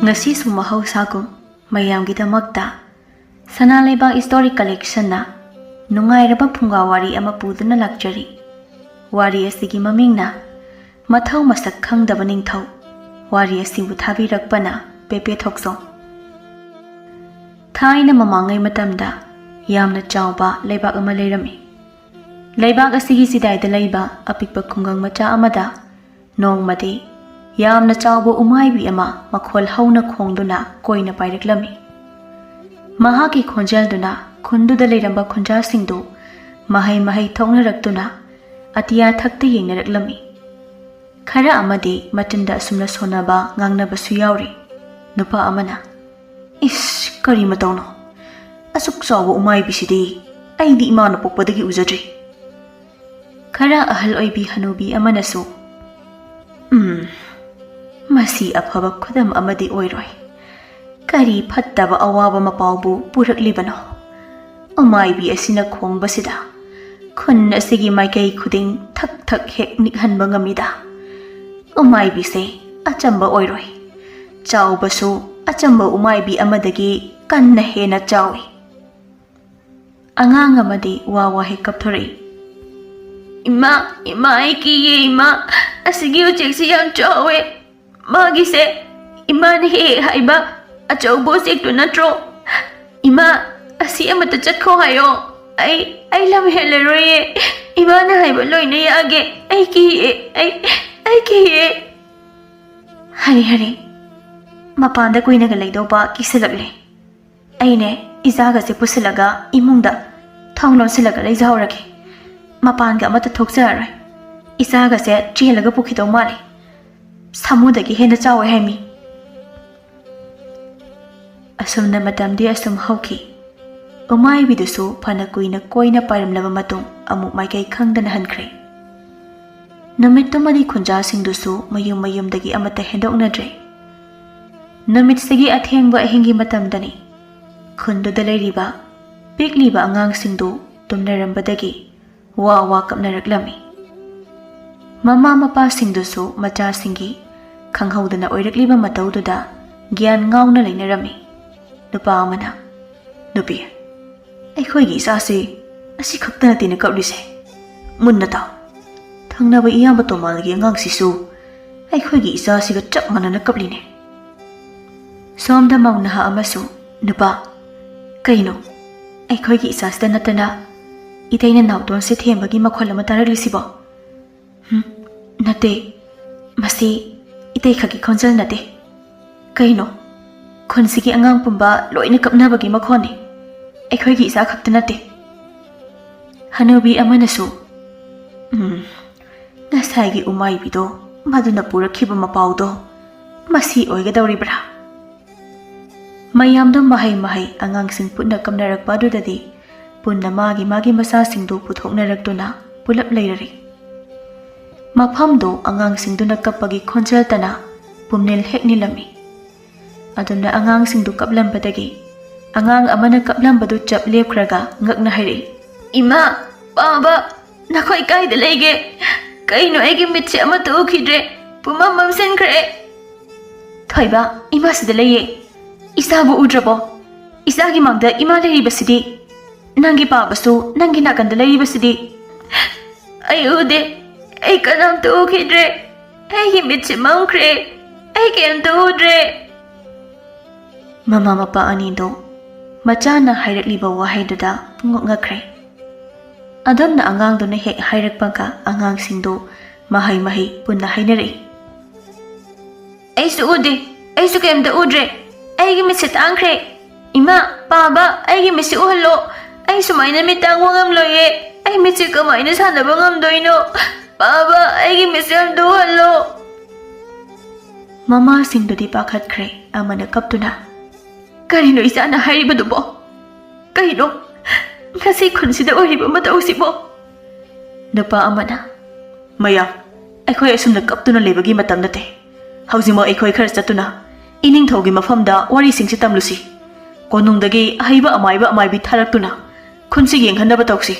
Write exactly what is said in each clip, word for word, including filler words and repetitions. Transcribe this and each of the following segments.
ꯉꯁꯤꯁꯨ ꯃꯍꯧꯁꯥꯒꯨꯝ ꯃꯌꯥꯝꯒꯤꯗꯃꯛꯇ ꯁꯅꯥ ꯂꯩꯕꯥꯛ ꯏꯁꯇꯣꯔꯤ ꯀꯂꯦꯛꯁꯟꯅ ꯅꯨꯡꯉꯥꯏꯔꯕ ꯐꯨꯡꯒꯥ ꯋꯥꯔꯤ ꯑꯃ ꯄꯨꯗꯨꯅ ꯂꯥꯛꯆꯔꯤ꯫ ꯋꯥꯔꯤ ꯑꯁꯤꯒꯤ ꯃꯃꯤꯡꯅ ꯃꯊꯧ ꯃꯁꯛ ꯈꯪꯗꯕ ꯅꯤꯡꯊꯧ꯫ ꯋꯥꯔꯤ ꯑꯁꯤꯕꯨ ꯊꯥꯕꯤꯔꯛꯄꯅ ꯄꯦꯄꯦ ꯊꯣꯛꯆꯣꯝ꯫ ꯊꯥꯏꯅ ꯃꯃꯥꯡꯉꯩ ꯃꯇꯝꯗ ꯌꯥꯝꯅ ꯆꯥꯎꯕ ꯂꯩꯕꯥꯛ ꯑꯃ ꯂꯩꯔꯝꯃꯤ꯫ ꯂꯩꯕꯥꯛ ꯑꯁꯤꯒꯤ ꯆꯤꯗꯥꯏꯗ ꯂꯩꯕ ꯑꯄꯤꯛꯄ ꯈꯨꯡꯒꯪ ꯃꯆꯥ ꯑꯃꯗ ꯅꯣꯡꯃꯗꯤ ꯌꯥꯝꯅ ꯆꯥꯎꯕ ꯎꯃꯥꯏꯕꯤ ꯑꯃ ꯃꯈꯣꯜ ꯍꯧꯅ ꯈꯣꯡꯗꯨꯅ ꯀꯣꯏꯅ ꯄꯥꯏꯔꯛꯂꯝꯃꯤ꯫ ꯃꯍꯥꯛꯀꯤ ꯈꯣꯟꯖꯦꯜꯗꯨꯅ ꯈꯨꯟꯗꯨꯗ ꯂꯩꯔꯝꯕ ꯈꯨꯟꯖꯥꯁꯤꯡꯗꯨ ꯃꯍꯩ ꯃꯍꯩ ꯊꯣꯛꯅꯔꯛꯇꯨꯅ ꯑꯇꯤꯌꯥ ꯊꯛꯇ ꯌꯦꯡꯅꯔꯛꯂꯝꯃꯤ꯫ ꯈꯔ ꯑꯃꯗꯤ ꯃꯆꯤꯟꯗ ꯑꯁꯨꯝꯅ ꯁꯣꯟꯅꯕ ꯉꯥꯡꯅꯕꯁꯨ ꯌꯥꯎꯔꯤ꯫ ꯅꯨꯄꯥ ꯑꯃꯅ, "ꯏꯁ, ꯀꯔꯤ ꯃꯇꯧꯅꯣ? ꯑꯁꯨꯛ ꯆꯥꯎꯕ ꯎꯃꯥꯏꯕꯤꯁꯤꯗꯤ ꯑꯩꯗꯤ ꯏꯃꯥꯅ ꯄꯣꯛꯄꯗꯒꯤ ꯎꯖꯗ꯭ꯔꯤ꯫" ꯈꯔ ꯑꯍꯜ ꯑꯣꯏꯕꯤ ꯍꯅꯨꯕꯤ ꯑꯃꯅꯁꯨ, "ꯎꯝ, ꯃꯁꯤ ꯑꯐꯕ ꯈꯨꯗꯝ ꯑꯃꯗꯤ ꯑꯣꯏꯔꯣꯏ꯫ ꯀꯔꯤ ꯐꯠꯇꯕ ꯑꯋꯥꯕ ꯃꯄꯥꯎꯕꯨ ꯄꯨꯔꯛꯂꯤꯕꯅꯣ? ꯎꯃꯥꯏꯕꯤ ꯑꯁꯤꯅ ꯈꯣꯡꯕꯁꯤꯗ ꯈꯨꯟ ꯑꯁꯤꯒꯤ ꯃꯥꯏꯀꯩ ꯈꯨꯗꯤꯡ ꯊꯛ ꯊꯛ ꯍꯦꯛ ꯅꯤꯛꯍꯟꯕ ꯉꯝꯃꯤꯗ꯫ ꯎꯃꯥꯏꯕꯤꯁꯦ ꯑꯆꯝꯕ ꯑꯣꯏꯔꯣꯏ꯫ ꯆꯥꯎꯕꯁꯨ ꯑꯆꯝꯕ ꯎꯃꯥꯏꯕꯤ ꯑꯃꯗꯒꯤ ꯀꯟꯅ ꯍꯦꯟꯅ ꯆꯥꯎꯏ꯫" ꯑꯉꯥꯡ ꯑꯃꯗꯤ ꯋꯥ ꯋꯥ ꯍꯦꯛ ꯀꯞꯊꯣꯔꯛꯏ꯫ "ꯏꯃꯥ, ꯏꯃꯥ, ꯑꯩ ꯀꯤꯌꯦ ꯏꯃꯥ, ꯑꯁꯤꯒꯤ ꯎꯆꯦꯛꯁꯤ ꯌꯥꯝ ꯆꯥꯎꯋꯦ꯫ ꯃꯥꯒꯤꯁꯦ ꯏꯃꯥꯅ ꯍꯦꯛ ꯍꯦꯛ ꯍꯥꯏꯕ ꯑꯆꯧꯕ ꯎꯆꯦꯛꯇꯨ ꯅꯠꯇ꯭ꯔꯣ? ꯏꯃꯥ, ꯑꯁꯤ ꯑꯃꯠꯇ ꯆꯠꯈꯣ ꯍꯥꯏꯌꯣ꯫ ꯑꯩ, ꯑꯩ ꯂꯝ ꯍꯦꯜꯂꯔꯣꯏꯌꯦ꯫ ꯏꯃꯥꯅ ꯍꯥꯏꯕ ꯂꯣꯏꯅ ꯌꯥꯒꯦ꯫ ꯑꯩ ꯀꯤꯌꯦ, ꯑꯩ, ꯑꯩ ꯀꯤꯌꯦ꯫" "ꯍꯔꯦ, ꯍꯔꯦ, ꯃꯄꯥꯟꯗ ꯀꯨꯏꯅꯒ ꯂꯩꯗꯧꯕ ꯀꯤꯁꯤꯜꯂꯛꯂꯦ꯫ ꯑꯩꯅꯦ, ꯏꯆꯥꯒꯁꯦ ꯄꯨꯁꯤꯜꯂꯒ ꯏꯃꯨꯡꯗ ꯊꯣꯡ ꯂꯣꯟꯁꯤꯜꯂꯒ ꯂꯩꯖꯍꯧꯔꯒꯦ꯫ ꯃꯄꯥꯟꯒ ꯑꯃꯠꯇ ꯊꯣꯛꯆꯔꯔꯣꯏ꯫ ꯏꯆꯥꯒꯁꯦ ꯆꯦꯜꯂꯒ ꯄꯨꯈꯤꯗꯧ ꯃꯥꯜꯂꯦ꯫ ꯁꯥꯃꯨꯗꯒꯤ ꯍꯦꯟꯅ ꯆꯥꯎꯋꯦ ꯍꯥꯏꯃꯤ꯫" ꯑꯁꯨꯝꯅ ꯃꯇꯝꯗꯤ ꯑꯁꯨꯝ ꯍꯧꯈꯤ꯫ ꯎꯃꯥꯏꯕꯤꯗꯨꯁꯨ ꯐꯅ ꯀꯨꯏꯅ ꯀꯣꯏꯅ ꯄꯥꯏꯔꯝꯂꯕ ꯃꯇꯨꯡ ꯑꯃꯨꯛ ꯃꯥꯏꯀꯩ ꯈꯪꯗꯅ ꯍꯟꯈ꯭ꯔꯦ꯫ ꯅꯨꯃꯤꯠꯇꯨꯃꯗꯤ ꯈꯨꯟꯖꯥꯁꯤꯡꯗꯨꯁꯨ ꯃꯌꯨꯝ ꯃꯌꯨꯝꯗꯒꯤ ꯑꯃꯠꯇ ꯍꯦꯟꯗꯣꯛꯅꯗ꯭ꯔꯦ꯫ ꯅꯨꯃꯤꯠꯁꯤꯒꯤ ꯑꯊꯦꯡꯕ ꯑꯍꯤꯡꯒꯤ ꯃꯇꯝꯗꯅꯤ ꯈꯨꯟꯗꯨꯗ ꯂꯩꯔꯤꯕ ꯄꯤꯛꯂꯤꯕ ꯑꯉꯥꯡꯁꯤꯡꯗꯨ ꯇꯨꯝꯅꯔꯝꯕꯗꯒꯤ ꯋꯥ ꯋꯥ ꯀꯞꯅꯔꯛꯂꯝꯃꯤ꯫ ꯃꯃꯥ ꯃꯄꯥꯁꯤꯡꯗꯨꯁꯨ ꯃꯆꯥꯁꯤꯡꯒꯤ ꯈꯪꯍꯧꯗꯅ ꯑꯣꯏꯔꯛꯂꯤꯕ ꯃꯇꯧꯗꯨꯗ ꯒ꯭ꯌꯥꯟ ꯉꯥꯎꯅ ꯂꯩꯅꯔꯝꯃꯤ꯫ ꯅꯨꯄꯥ ꯑꯃꯅ, "ꯅꯨꯄꯤ, ꯑꯩꯈꯣꯏꯒꯤ ꯏꯆꯥꯁꯤ ꯑꯁꯤ ꯈꯛꯇ ꯅꯠꯇꯦꯅ ꯀꯞꯂꯤꯁꯦ꯫ ꯃꯨꯟꯅ ꯇꯥꯎ꯫ ꯊꯪꯅꯕ ꯏꯌꯥꯝꯕ ꯇꯣꯃꯥꯜꯒꯤ ꯑꯉꯥꯡꯁꯤꯁꯨ ꯑꯩꯈꯣꯏꯒꯤ ꯏꯆꯥꯁꯤꯒ ꯆꯞ ꯃꯥꯟꯅꯅ ꯀꯞꯂꯤꯅꯦ꯫" ꯁꯣꯝꯗ ꯃꯧ ꯅꯍꯥ ꯑꯃꯁꯨ, "ꯅꯨꯄꯥ, ꯀꯩꯅꯣ? ꯑꯩꯈꯣꯏꯒꯤ ꯏꯆꯥꯁꯤꯗ ꯅꯠꯇꯅ ꯏꯇꯩꯅ ꯅꯥꯎꯇꯣꯟꯁꯦ ꯊꯦꯝꯕꯒꯤ ꯃꯈꯣꯜ ꯑꯃ ꯇꯥꯔꯛꯂꯤꯁꯤꯕꯣ?" "ꯍꯨꯝ, ꯅꯠꯇꯦ, ꯃꯁꯤ ꯏꯇꯩ ꯈꯛꯀꯤ ꯈꯣꯟꯖꯦꯜ ꯅꯠꯇꯦ꯫ ꯀꯩꯅꯣ? ꯈꯨꯟꯁꯤꯒꯤ ꯑꯉꯥꯡ ꯄꯨꯝꯕ ꯂꯣꯏꯅ ꯀꯞꯅꯕꯒꯤ ꯃꯈꯣꯟꯅꯤ꯫ ꯑꯩꯈꯣꯏꯒꯤ ꯏꯆꯥ ꯈꯛꯇ ꯅꯠꯇꯦ꯫" ꯍꯅꯨꯕꯤ ꯑꯃꯅꯁꯨ, "ꯎꯝ, ꯉꯁꯥꯏꯒꯤ ꯎꯃꯥꯏꯕꯤꯗꯣ, ꯃꯗꯨꯅ ꯄꯨꯔꯛꯈꯤꯕ ꯃꯄꯥꯎꯗꯣ ꯃꯁꯤ ꯑꯣꯏꯒꯗꯧꯔꯤꯕ꯭ꯔꯥ?" ꯃꯌꯥꯝꯗꯣ ꯃꯍꯩ ꯃꯍꯩ ꯑꯉꯥꯡꯁꯤꯡ ꯄꯨꯟꯅ ꯀꯞꯅꯔꯛꯄ ꯑꯗꯨꯗꯗꯤ ꯄꯨꯟꯅ ꯃꯥꯒꯤ ꯃꯥꯒꯤ ꯃꯆꯥꯁꯤꯡꯗꯨ ꯄꯨꯊꯣꯛꯅꯔꯛꯇꯨꯅ ꯄꯨꯂꯞ ꯂꯩꯔꯔꯤ꯫ ꯃꯐꯝꯗꯨ ꯑꯉꯥꯡꯁꯤꯡꯗꯨꯅ ꯀꯞꯄꯒꯤ ꯈꯣꯟꯖꯦꯜꯇꯅ ꯄꯨꯝꯅꯤꯜ ꯍꯦꯛ ꯅꯤꯜꯂꯝꯃꯤ꯫ ꯑꯗꯨꯝꯅ ꯑꯉꯥꯡꯁꯤꯡꯗꯨ ꯀꯞꯂꯝꯕꯗꯒꯤ ꯑꯉꯥꯡ ꯑꯃꯅ ꯀꯞꯂꯝꯕꯗꯨ ꯆꯞ ꯂꯦꯞꯈ꯭ꯔꯒ ꯉꯛꯅ ꯍꯥꯏꯔꯛꯏ, "ꯏꯃꯥ, ꯄꯥꯕ, ꯅꯈꯣꯏ ꯀꯥꯏꯗ ꯂꯩꯒꯦ? ꯀꯩꯅꯣ, ꯑꯩꯒꯤ ꯃꯤꯠꯁꯦ ꯑꯃꯠꯇ ꯎꯈꯤꯗ꯭ꯔꯦ, ꯄꯨꯝꯃꯝ ꯃꯝꯁꯤꯟꯈ꯭ꯔꯦ꯫" "ꯊꯣꯏꯕ, ꯏꯃꯥ ꯁꯤꯗ ꯂꯩꯌꯦ꯫ ꯏꯆꯥꯕꯨ ꯎꯗ꯭ꯔꯕꯣ? ꯏꯆꯥꯒꯤ ꯃꯥꯡꯗ ꯏꯃꯥ ꯂꯩꯔꯤꯕꯁꯤꯗꯤ꯫ ꯅꯪꯒꯤ ꯄꯥꯕꯁꯨ ꯅꯪꯒꯤ ꯅꯥꯀꯟꯗ ꯂꯩꯔꯤꯕꯁꯤꯗꯤ꯫" "ꯑꯩ ꯎꯗꯦ, ꯑꯩ ꯀꯅꯥꯝꯇ ꯎꯈꯤꯗ꯭ꯔꯦ꯫ ꯑꯩꯒꯤ ꯃꯤꯠꯁꯦ ꯃꯝꯈ꯭ꯔꯦ, ꯑꯩ ꯀꯩꯝꯇ ꯎꯗ꯭ꯔꯦ꯫" ꯃꯃꯥ ꯃꯄꯥ ꯑꯅꯤꯗꯣ ꯃꯆꯥꯅ ꯍꯥꯏꯔꯛꯂꯤꯕ ꯋꯥꯍꯩꯗꯨꯗ ꯄꯨꯡꯉꯛ ꯉꯛꯈ꯭ꯔꯦ꯫ ꯑꯗꯣꯝꯅ ꯑꯉꯥꯡꯗꯨꯅ ꯍꯦꯛ ꯍꯥꯏꯔꯛꯄꯒ ꯑꯉꯥꯡꯁꯤꯡꯗꯨ ꯃꯍꯩ ꯃꯍꯩ ꯄꯨꯟꯅ ꯍꯥꯏꯅꯔꯛꯏ꯫ "ꯑꯩꯁꯨ ꯎꯗꯦ, ꯑꯩꯁꯨ ꯀꯩꯝꯇ ꯎꯗ꯭ꯔꯦ꯫ ꯑꯩꯒꯤ ꯃꯤꯠꯁꯦ ꯇꯥꯡꯈ꯭ꯔꯦ꯫ ꯏꯃꯥ, ꯄꯥꯕ, ꯑꯩꯒꯤ ꯃꯤꯠꯁꯦ ꯎꯍꯜꯂꯣ꯫ ꯑꯩ ꯁꯨꯃꯥꯏꯅ ꯃꯤꯠ ꯇꯥꯡꯕ ꯉꯝꯂꯣꯏꯌꯦ꯫ ꯑꯩ ꯃꯤꯠꯁꯦ ꯀꯃꯥꯏꯅ ꯁꯥꯟꯅꯕ ꯉꯝꯗꯣꯏꯅꯣ? ꯄꯥꯕ, ꯑꯩꯒꯤ ꯃꯤꯠꯁꯦ ꯑꯝꯇ ꯎꯍꯜꯂꯣ꯫" ꯃꯃꯥꯁꯤꯡꯗꯨꯗꯤ ꯄꯥꯈꯠꯈ꯭ꯔꯦ, ꯑꯃꯅ ꯀꯞꯇꯨꯅ, "ꯀꯔꯤꯅꯣ ꯏꯆꯥꯅ ꯍꯥꯏꯔꯤꯕꯗꯨꯕꯣ? ꯀꯩꯅꯣ ꯉꯁꯤ ꯈꯨꯟꯁꯤꯗ ꯑꯣꯏꯔꯤꯕ ꯃꯇꯧꯁꯤꯕꯣ?" ꯅꯨꯄꯥ ꯑꯃꯅ, "ꯃꯌꯥꯝ, ꯑꯩꯈꯣꯏ ꯑꯁꯨꯝꯅ ꯀꯞꯇꯨꯅ ꯂꯩꯕꯒꯤ ꯃꯇꯝ ꯅꯠꯇꯦ꯫ ꯍꯧꯖꯤꯛꯃꯛ ꯑꯩꯈꯣꯏ ꯈꯔ ꯆꯠꯇꯨꯅ ꯏꯅꯤꯡꯊꯧꯒꯤ ꯃꯐꯝꯗ ꯋꯥꯔꯤꯁꯤꯡꯁꯤ ꯇꯝꯂꯨꯁꯤ꯫ ꯀꯣꯅꯨꯡꯗꯒꯤ ꯑꯍꯩꯕ ꯑꯃꯥꯏꯕ ꯑꯃꯥꯏꯕꯤ ꯊꯥꯔꯛꯇꯨꯅ ꯈꯨꯟꯁꯤ ꯌꯦꯡꯍꯟꯅꯕ ꯇꯧꯁꯤ꯫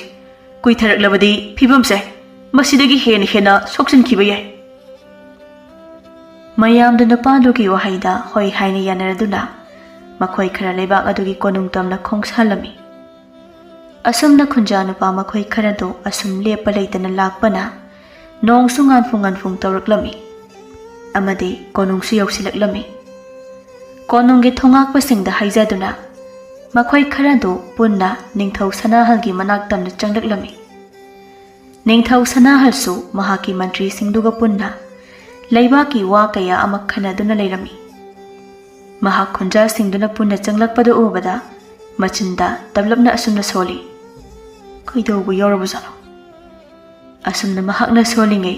ꯀꯨꯏꯊꯔꯛꯂꯕꯗꯤ ꯐꯤꯕꯝꯁꯦ ꯃꯁꯤꯗꯒꯤ ꯍꯦꯟꯅ ꯍꯦꯟꯅ ꯁꯣꯛꯆꯤꯟꯈꯤꯕ ꯌꯥꯏ꯫" ꯃꯌꯥꯝꯗꯨ ꯅꯨꯄꯥꯗꯨꯒꯤ ꯋꯥꯍꯩꯗ ꯍꯣꯏ ꯍꯥꯏꯅ ꯌꯥꯅꯔꯗꯨꯅ ꯃꯈꯣꯏ ꯈꯔ ꯂꯩꯕꯥꯛ ꯑꯗꯨꯒꯤ ꯀꯣꯅꯨꯡ ꯇꯝꯅ ꯈꯣꯡꯁꯥꯜꯂꯝꯃꯤ꯫ ꯑꯁꯨꯝꯅ ꯈꯨꯟꯖꯥ ꯅꯨꯄꯥ ꯃꯈꯣꯏ ꯈꯔꯗꯨ ꯑꯁꯨꯝ ꯂꯦꯞꯄ ꯂꯩꯇꯅ ꯂꯥꯛꯄꯅ ꯅꯣꯡꯁꯨ ꯉꯥꯟꯐꯨ ꯉꯥꯟꯐꯨꯡ ꯇꯧꯔꯛꯂꯝꯃꯤ ꯑꯃꯗꯤ ꯀꯣꯅꯨꯡꯁꯨ ꯌꯧꯁꯤꯜꯂꯛꯂꯝꯃꯤ꯫ ꯀꯣꯅꯨꯡꯒꯤ ꯊꯣꯉꯥꯛꯄꯁꯤꯡꯗ ꯍꯥꯏꯖꯗꯨꯅ ꯃꯈꯣꯏ ꯈꯔꯗꯨ ꯄꯨꯟꯅ ꯅꯤꯡꯊꯧ ꯁꯅꯥꯍꯜꯒꯤ ꯃꯅꯥꯛ ꯇꯝꯅ ꯆꯪꯂꯛꯂꯝꯃꯤ꯫ ꯅꯤꯡꯊꯧ ꯁꯅꯥꯍꯜꯁꯨ ꯃꯍꯥꯛꯀꯤ ꯃꯟꯇ꯭ꯔꯤꯁꯤꯡꯗꯨꯒ ꯄꯨꯟꯅ ꯂꯩꯕꯥꯛꯀꯤ ꯋꯥ ꯀꯌꯥ ꯑꯃ ꯈꯟꯅꯗꯨꯅ ꯂꯩꯔꯝꯃꯤ꯫ ꯃꯍꯥꯛ ꯈꯨꯟꯖꯥꯁꯤꯡꯗꯨꯅ ꯄꯨꯟꯅ ꯆꯪꯂꯛꯄꯗꯨ ꯎꯕꯗ ꯃꯆꯤꯟꯗ ꯇꯞꯂꯞꯅ ꯑꯁꯨꯝꯅ ꯁꯣꯜꯂꯤ, "ꯀꯩꯗꯧꯕ ꯌꯥꯎꯔꯕꯖꯥꯠꯅꯣ?" ꯑꯁꯨꯝꯅ ꯃꯍꯥꯛꯅ ꯁꯣꯜꯂꯤꯉꯩ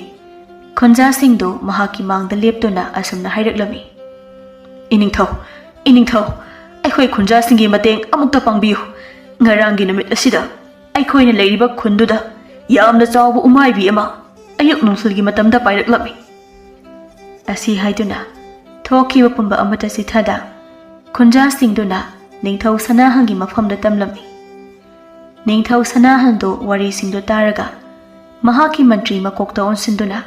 ꯈꯨꯟꯖꯥꯁꯤꯡꯗꯨ ꯃꯍꯥꯛꯀꯤ ꯃꯥꯡꯗ ꯂꯦꯞꯇꯨꯅ ꯑꯁꯨꯝꯅ ꯍꯥꯏꯔꯛꯂꯝꯃꯤ, "ꯏꯅꯤꯡꯊꯧ, ꯏꯅꯤꯡꯊꯧ, ꯑꯩꯈꯣꯏ ꯈꯨꯟꯖꯥꯁꯤꯡꯒꯤ ꯃꯇꯦꯡ ꯑꯃꯨꯛꯇ ꯄꯥꯡꯕꯤꯌꯨ꯫ ꯉꯔꯥꯡꯒꯤ ꯅꯨꯃꯤꯠ ꯑꯁꯤꯗ ꯑꯩꯈꯣꯏꯅ ꯂꯩꯔꯤꯕ ꯈꯨꯟꯗꯨꯗ ꯌꯥꯝꯅ ꯆꯥꯎꯕ ꯎꯃꯥꯏꯕꯤ ꯑꯃ ꯑꯌꯨꯛ ꯅꯨꯡꯊꯤꯜꯒꯤ ꯃꯇꯝꯗ ꯄꯥꯏꯔꯛꯂꯝꯃꯤ꯫" ꯑꯁꯤ ꯍꯥꯏꯗꯨꯅ ꯊꯣꯛꯈꯤꯕ ꯄꯨꯝꯕ ꯑꯃꯠꯇ ꯆꯤꯊꯗ ꯈꯨꯟꯖꯥꯁꯤꯡꯗꯨꯅ ꯅꯤꯡꯊꯧ ꯁꯅꯥꯍꯜꯒꯤ ꯃꯐꯝꯗ ꯇꯝꯂꯝꯃꯤ꯫ ꯅꯤꯡꯊꯧ ꯁꯅꯥꯍꯜꯗꯨ ꯋꯥꯔꯤꯁꯤꯡꯗꯨ ꯇꯥꯔꯒ ꯃꯍꯥꯛꯀꯤ ꯃꯟꯇ꯭ꯔꯤ ꯃꯀꯣꯛꯇ ꯑꯣꯟꯁꯤꯟꯗꯨꯅ,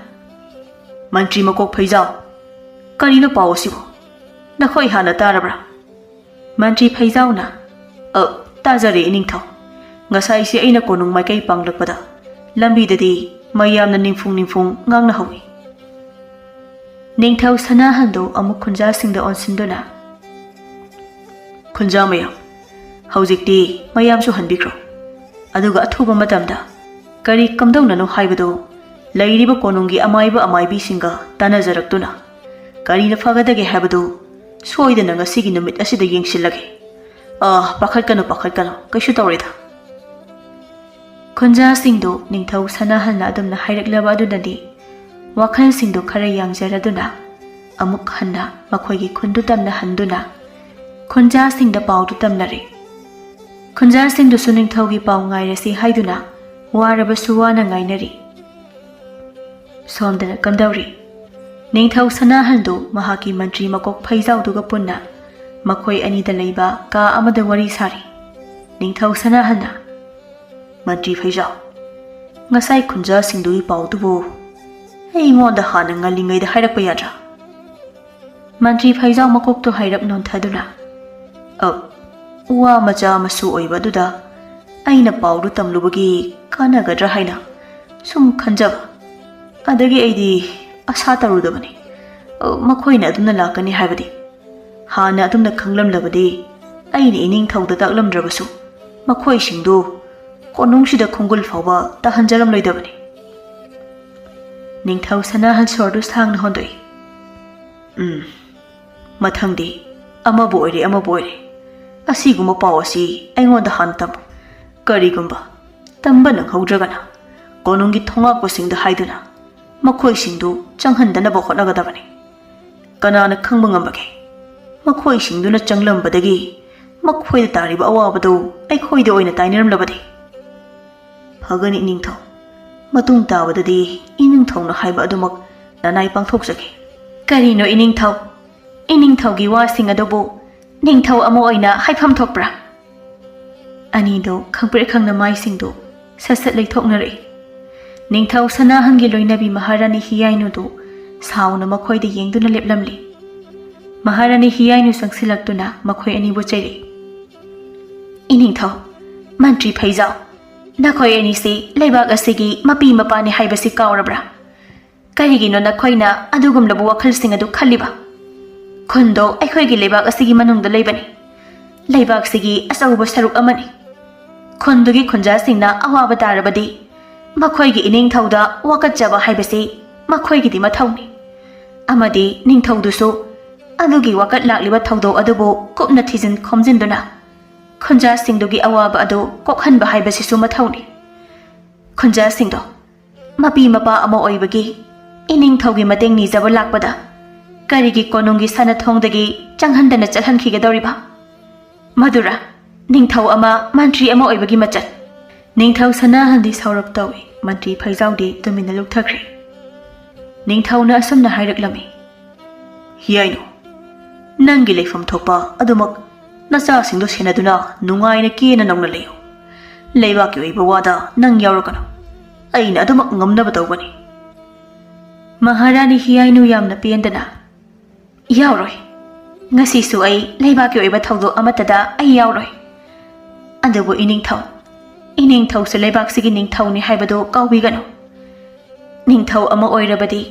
"ꯃꯟꯇ꯭ꯔꯤ ꯃꯀꯣꯛ ꯐꯩꯖꯥꯎ, ꯀꯔꯤꯅꯣ ꯄꯥꯎ ꯑꯁꯤꯕꯨ? ꯅꯈꯣꯏ ꯍꯥꯟꯅ ꯇꯥꯔꯕ꯭ꯔꯥ?" ꯃꯟꯇ꯭ꯔꯤ ꯐꯩꯖꯥꯎꯅ, "ꯑ, ꯇꯥꯖꯔꯦ ꯏꯅꯤꯡꯊꯧ꯫ ꯉꯁꯥꯏꯁꯦ ꯑꯩꯅ ꯀꯣꯅꯨꯡ ꯃꯥꯏꯀꯩ ꯄꯥꯡꯂꯛꯄꯗ ꯂꯝꯕꯤꯗꯗꯤ ꯃꯌꯥꯝꯅ ꯅꯤꯡꯐꯨꯡ ꯅꯤꯡꯐꯨꯡ ꯉꯥꯡꯅꯍꯧꯏ꯫" ꯅꯤꯡꯊꯧ ꯁꯅꯥꯍꯜꯗꯨ ꯑꯃꯨꯛ ꯈꯨꯟꯖꯥꯁꯤꯡꯗ ꯑꯣꯟꯁꯤꯟꯗꯨꯅ, "ꯈꯨꯟꯖꯥ ꯃꯌꯥꯝ, ꯍꯧꯖꯤꯛꯇꯤ ꯃꯌꯥꯝꯁꯨ ꯍꯟꯕꯤꯈ꯭ꯔꯣ꯫ ꯑꯗꯨꯒ ꯑꯊꯨꯕ ꯃꯇꯝꯗ ꯀꯔꯤ ꯀꯝꯗꯧꯅꯅꯣ ꯍꯥꯏꯕꯗꯨ ꯂꯩꯔꯤꯕ ꯀꯣꯅꯨꯡꯒꯤ ꯑꯃꯥꯏꯕ ꯑꯃꯥꯏꯕꯤꯁꯤꯡꯒ ꯇꯥꯟꯅꯖꯔꯛꯇꯨꯅ ꯀꯔꯤꯅ ꯐꯒꯗꯒꯦ ꯍꯥꯏꯕꯗꯨ ꯁꯣꯏꯗꯅ ꯉꯁꯤꯒꯤ ꯅꯨꯃꯤꯠ ꯑꯁꯤꯗ ꯌꯦꯡꯁꯤꯜꯂꯒꯦ꯫ ꯑꯥ, ꯄꯥꯈꯠꯀꯅꯨ, ꯄꯥꯈꯠꯀꯅꯨ, ꯀꯩꯁꯨ ꯇꯧꯔꯣꯏꯗ꯫" ꯈꯨꯟꯖꯥꯁꯤꯡꯗꯨ ꯅꯤꯡꯊꯧ ꯁꯅꯥꯍꯜꯅ ꯑꯗꯨꯝꯅ ꯍꯥꯏꯔꯛꯂꯕ ꯑꯗꯨꯅꯗꯤ ꯋꯥꯈꯜꯁꯤꯡꯗꯨ ꯈꯔ ꯌꯥꯡꯖꯔꯗꯨꯅ ꯑꯃꯨꯛ ꯍꯟꯅ ꯃꯈꯣꯏꯒꯤ ꯈꯨꯟꯗꯨ ꯇꯝꯅ ꯍꯟꯗꯨꯅ ꯈꯨꯟꯖꯥꯁꯤꯡꯗ ꯄꯥꯎꯗꯨ ꯇꯝꯅꯔꯦ꯫ ꯈꯨꯟꯖꯥꯁꯤꯡꯗꯨꯁꯨ ꯅꯤꯡꯊꯧꯒꯤ ꯄꯥꯎ ꯉꯥꯏꯔꯁꯤ ꯍꯥꯏꯗꯨꯅ ꯋꯥꯔꯕꯁꯨ ꯋꯥꯅ ꯉꯥꯏꯅꯔꯤ꯫ ꯁꯣꯝꯗꯅ ꯀꯝꯗꯧꯔꯤ? ꯅꯤꯡꯊꯧ ꯁꯅꯥꯍꯜꯗꯨ ꯃꯍꯥꯛꯀꯤ ꯃꯟꯇ꯭ꯔꯤ ꯃꯀꯣꯛ ꯐꯩꯖꯥꯎꯗꯨꯒ ꯄꯨꯟꯅ ꯃꯈꯣꯏ ꯑꯅꯤꯗ ꯂꯩꯕ ꯀꯥ ꯑꯃꯗ ꯋꯥꯔꯤ ꯁꯥꯔꯤ꯫ ꯅꯤꯡꯊꯧ ꯁꯅꯥꯍꯜꯅ, "ꯃꯟꯇ꯭ꯔꯤ ꯐꯩꯖꯥꯎ, ꯉꯁꯥꯏ ꯈꯨꯟꯖꯥꯁꯤꯡꯗꯨꯒꯤ ꯄꯥꯎꯗꯨꯕꯨ ꯑꯩꯉꯣꯟꯗ ꯍꯥꯟꯅ ꯉꯜꯂꯤꯉꯩꯗ ꯍꯥꯏꯔꯛꯄ ꯌꯥꯗ꯭ꯔꯥ? ꯃꯟꯇ꯭ꯔꯤ ꯐꯩꯖꯥꯎ ꯃꯀꯣꯛꯇꯣ ꯍꯥꯏꯔꯞ ꯅꯣꯟꯊꯗꯨꯅ, "ꯑ, ꯋꯥ ꯃꯆꯥ ꯃꯁꯨ ꯑꯣꯏꯕ ꯑꯗꯨꯗ ꯑꯩꯅ ꯄꯥꯎꯗꯨ ꯇꯝꯂꯨꯕꯒꯤ ꯀꯥꯟꯅꯒꯗ꯭ꯔꯥ ꯍꯥꯏꯅ ꯁꯨꯝ ꯈꯟꯖꯕ꯫ ꯑꯗꯒꯤ ꯑꯩꯗꯤ ꯑꯁꯥ ꯇꯧꯔꯨꯗꯕꯅꯤ꯫ ꯑ, ꯃꯈꯣꯏꯅ ꯑꯗꯨꯝꯅ ꯂꯥꯛꯀꯅꯤ ꯍꯥꯏꯕꯗꯤ꯫ ꯍꯥꯟꯅ ꯑꯗꯨꯝꯅ ꯈꯪꯂꯝꯂꯕꯗꯤ ꯑꯩꯅ ꯏꯅꯤꯡꯊꯧꯗ ꯇꯥꯛꯂꯝꯗ꯭ꯔꯕꯁꯨ ꯃꯈꯣꯏꯁꯤꯡꯗꯨ ꯀꯣꯅꯨꯡꯁꯤꯗ ꯈꯣꯡꯒꯨꯜ ꯐꯥꯎꯕ ꯇꯥꯍꯟꯖꯔꯝꯂꯣꯏꯗꯕꯅꯤ꯫" ꯅꯤꯡꯊꯧ ꯁꯅꯥꯍꯟ ꯁꯣꯔꯗꯨ ꯁꯥꯡꯅ ꯍꯣꯟꯗꯣꯛꯏ꯫ "ꯎꯝ, ꯃꯊꯪꯗꯤ ꯑꯃꯕꯨ ꯑꯣꯏꯔꯦ, ꯑꯃꯕꯨ ꯑꯣꯏꯔꯦ, ꯑꯁꯤꯒꯨꯝꯕ ꯄꯥꯎ ꯑꯁꯤ ꯑꯩꯉꯣꯟꯗ ꯍꯥꯟꯅ ꯇꯝꯃꯨ꯫ ꯀꯔꯤꯒꯨꯝꯕ ꯇꯝꯕ ꯅꯪꯍꯧꯗ꯭ꯔꯒꯅ ꯀꯣꯅꯨꯡꯒꯤ ꯊꯣꯉꯥꯛꯄꯁꯤꯡꯗ ꯍꯥꯏꯗꯨꯅ ꯃꯈꯣꯏꯁꯤꯡꯗꯨ ꯆꯪꯍꯟꯗꯅꯕ ꯍꯣꯠꯅꯒꯗꯕꯅꯤ꯫ ꯀꯅꯥꯅ ꯈꯪꯕ ꯉꯝꯕꯒꯦ? ꯃꯈꯣꯏꯁꯤꯡꯗꯨꯅ ꯆꯪꯂꯝꯕꯗꯒꯤ ꯃꯈꯣꯏꯗ ꯇꯥꯔꯤꯕ ꯑꯋꯥꯕꯗꯨ ꯑꯩꯈꯣꯏꯗ ꯑꯣꯏꯅ ꯇꯥꯏꯅꯔꯝꯂꯕꯗꯤ꯫" "ꯐꯒꯅꯤ ꯏꯅꯤꯡꯊꯧ꯫ ꯃꯇꯨꯡ ꯇꯥꯕꯗꯗꯤ ꯏꯅꯤꯡꯊꯧꯅ ꯍꯥꯏꯕ ꯑꯗꯨꯃꯛ ꯅꯅꯥꯏ ꯄꯥꯡꯊꯣꯛꯆꯒꯦ꯫" "ꯀꯔꯤꯅꯣ ꯏꯅꯤꯡꯊꯧ? ꯏꯅꯤꯡꯊꯧꯒꯤ ꯋꯥꯁꯤꯡ ꯑꯗꯨꯕꯨ ꯅꯤꯡꯊꯧ ꯑꯃ ꯑꯣꯏꯅ ꯍꯥꯏꯐꯝ ꯊꯣꯛꯄ꯭ꯔꯥ?" ꯑꯅꯤꯗꯣ ꯈꯪꯄ꯭ꯔꯦꯛ ꯈꯪꯅ ꯃꯥꯏꯁꯤꯡꯗꯨ ꯁꯠ ꯁꯠ ꯂꯩꯊꯣꯛꯅꯔꯛꯏ꯫ ꯅꯤꯡꯊꯧ ꯁꯅꯥꯍꯟꯒꯤ ꯂꯣꯏꯅꯕꯤ ꯃꯍꯥꯔꯥꯅꯤ ꯍꯤꯌꯥꯏꯅꯨꯗꯨ ꯁꯥꯎꯅ ꯃꯈꯣꯏꯗ ꯌꯦꯡꯗꯨꯅ ꯂꯦꯞꯂꯝꯂꯤ꯫ ꯃꯍꯥꯔꯥꯅꯤ ꯍꯤꯌꯥꯏꯅꯨ ꯆꯪꯁꯤꯜꯂꯛꯇꯨꯅ ꯃꯈꯣꯏ ꯑꯅꯤꯕꯨ ꯆꯩꯔꯛꯏ꯫ "ꯏꯅꯤꯡꯊꯧ, ꯃꯟꯇ꯭ꯔꯤ ꯐꯩꯖꯥꯎ, ꯅꯈꯣꯏ ꯑꯅꯤꯁꯤ ꯂꯩꯕꯥꯛ ꯑꯁꯤꯒꯤ ꯃꯄꯤ ꯃꯄꯥꯅꯤ ꯍꯥꯏꯕꯁꯤ ꯀꯥꯎꯔꯕ꯭ꯔꯥ? ꯀꯔꯤꯒꯤꯅꯣ ꯅꯈꯣꯏꯅ ꯑꯗꯨꯒꯨꯝꯂꯕ ꯋꯥꯈꯜꯁꯤꯡ ꯑꯗꯨ ꯈꯜꯂꯤꯕ? ꯈꯨꯟꯗꯣ ꯑꯩꯈꯣꯏꯒꯤ ꯂꯩꯕꯥꯛ ꯑꯁꯤꯒꯤ ꯃꯅꯨꯡꯗ ꯂꯩꯕꯅꯤ꯫ ꯂꯩꯕꯥꯛꯁꯤꯒꯤ ꯑꯆꯧꯕ ꯁꯔꯨꯛ ꯑꯃꯅꯤ꯫ ꯈꯨꯟꯗꯨꯒꯤ ꯈꯨꯟꯖꯥꯁꯤꯡꯅ ꯑꯋꯥꯕ ꯇꯥꯔꯕꯗꯤ ꯃꯈꯣꯏꯒꯤ ꯏꯅꯤꯡꯊꯧꯗ ꯋꯥꯀꯠꯆꯕ ꯍꯥꯏꯕꯁꯤ ꯃꯈꯣꯏꯒꯤꯗꯤ ꯃꯊꯧꯅꯤ꯫ ꯑꯃꯗꯤ ꯅꯤꯡꯊꯧꯗꯨꯁꯨ ꯑꯗꯨꯒꯤ ꯋꯥꯀꯠ ꯂꯥꯛꯂꯤꯕ ꯊꯧꯗꯣꯛ ꯑꯗꯨꯕꯨ ꯀꯨꯞꯅ ꯊꯤꯖꯤꯟ ꯈꯣꯝꯖꯤꯟꯗꯨꯅ ꯈꯨꯟꯖꯥꯁꯤꯡꯗꯨꯒꯤ ꯑꯋꯥꯕ ꯑꯗꯨ ꯀꯣꯛꯍꯟꯕ ꯍꯥꯏꯕꯁꯤꯁꯨ ꯃꯊꯧꯅꯤ꯫ ꯈꯨꯟꯖꯥꯁꯤꯡꯗꯣ ꯃꯄꯤ ꯃꯄꯥ ꯑꯃ ꯑꯣꯏꯕꯒꯤ ꯏꯅꯤꯡꯊꯧꯒꯤ ꯃꯇꯦꯡ ꯅꯤꯖꯕ ꯂꯥꯛꯄꯗ ꯀꯔꯤꯒꯤ ꯀꯣꯅꯨꯡꯒꯤ ꯁꯥꯟꯅꯊꯣꯡꯗꯒꯤ ꯆꯪꯍꯟꯗꯅ ꯆꯠꯍꯟꯈꯤꯒꯗꯧꯔꯤꯕ? ꯃꯗꯨꯔ ꯅꯤꯡꯊꯧ ꯑꯃ ꯃꯟꯇ꯭ꯔꯤ ꯑꯃ ꯑꯣꯏꯕꯒꯤ ꯃꯆꯠ?" ꯅꯤꯡꯊꯧ ꯁꯅꯥꯍꯟꯗꯤ ꯁꯥꯎꯔꯞ ꯇꯧꯏ꯫ ꯃꯟꯇ꯭ꯔꯤ ꯐꯩꯖꯥꯎꯗꯤ ꯇꯨꯃꯤꯟꯅ ꯂꯨꯞꯊꯈ꯭ꯔꯦ꯫ ꯅꯤꯡꯊꯧꯅ ꯑꯁꯨꯝꯅ ꯍꯥꯏꯔꯛꯂꯝꯃꯤ, "ꯍꯤꯌꯥꯏꯅꯨ, ꯅꯪꯒꯤ ꯂꯩꯐꯝ ꯊꯣꯛꯄ ꯑꯗꯨꯃꯛ ꯅꯆꯥꯁꯤꯡꯗꯨ ꯁꯦꯟꯅꯗꯨꯅ ꯅꯨꯡꯉꯥꯏꯅ ꯀꯦꯅ ꯅꯧꯅ ꯂꯩꯌꯨ꯫ ꯂꯩꯕꯥꯛꯀꯤ ꯑꯣꯏꯕ ꯋꯥꯗ ꯅꯪ ꯌꯥꯎꯔꯛꯀꯅꯨ꯫ ꯑꯩꯅ ꯑꯗꯨꯃꯛ ꯉꯝꯅꯕ ꯇꯧꯒꯅꯤ꯫" ꯃꯍꯥꯔꯥꯅꯤ ꯍꯤꯌꯥꯏꯅꯨ ꯌꯥꯝꯅ ꯄꯦꯟꯗꯅ, ꯌꯥꯎꯔꯣꯏ꯫ ꯉꯁꯤꯁꯨ ꯑꯩ ꯂꯩꯕꯥꯛꯀꯤ ꯑꯣꯏꯕ ꯊꯧꯗꯣꯛ ꯑꯃꯠꯇꯗ ꯑꯩ ꯌꯥꯎꯔꯣꯏ꯫ ꯑꯗꯨꯕꯨ ꯏꯅꯤꯡꯊꯧ, ꯏꯅꯤꯡꯊꯧꯁꯨ ꯂꯩꯕꯥꯛꯁꯤꯒꯤ ꯅꯤꯡꯊꯧꯅꯤ ꯍꯥꯏꯕꯗꯨ ꯀꯥꯎꯕꯤꯒꯅꯨ꯫ ꯅꯤꯡꯊꯧ ꯑꯃ ꯑꯣꯏꯔꯕꯗꯤ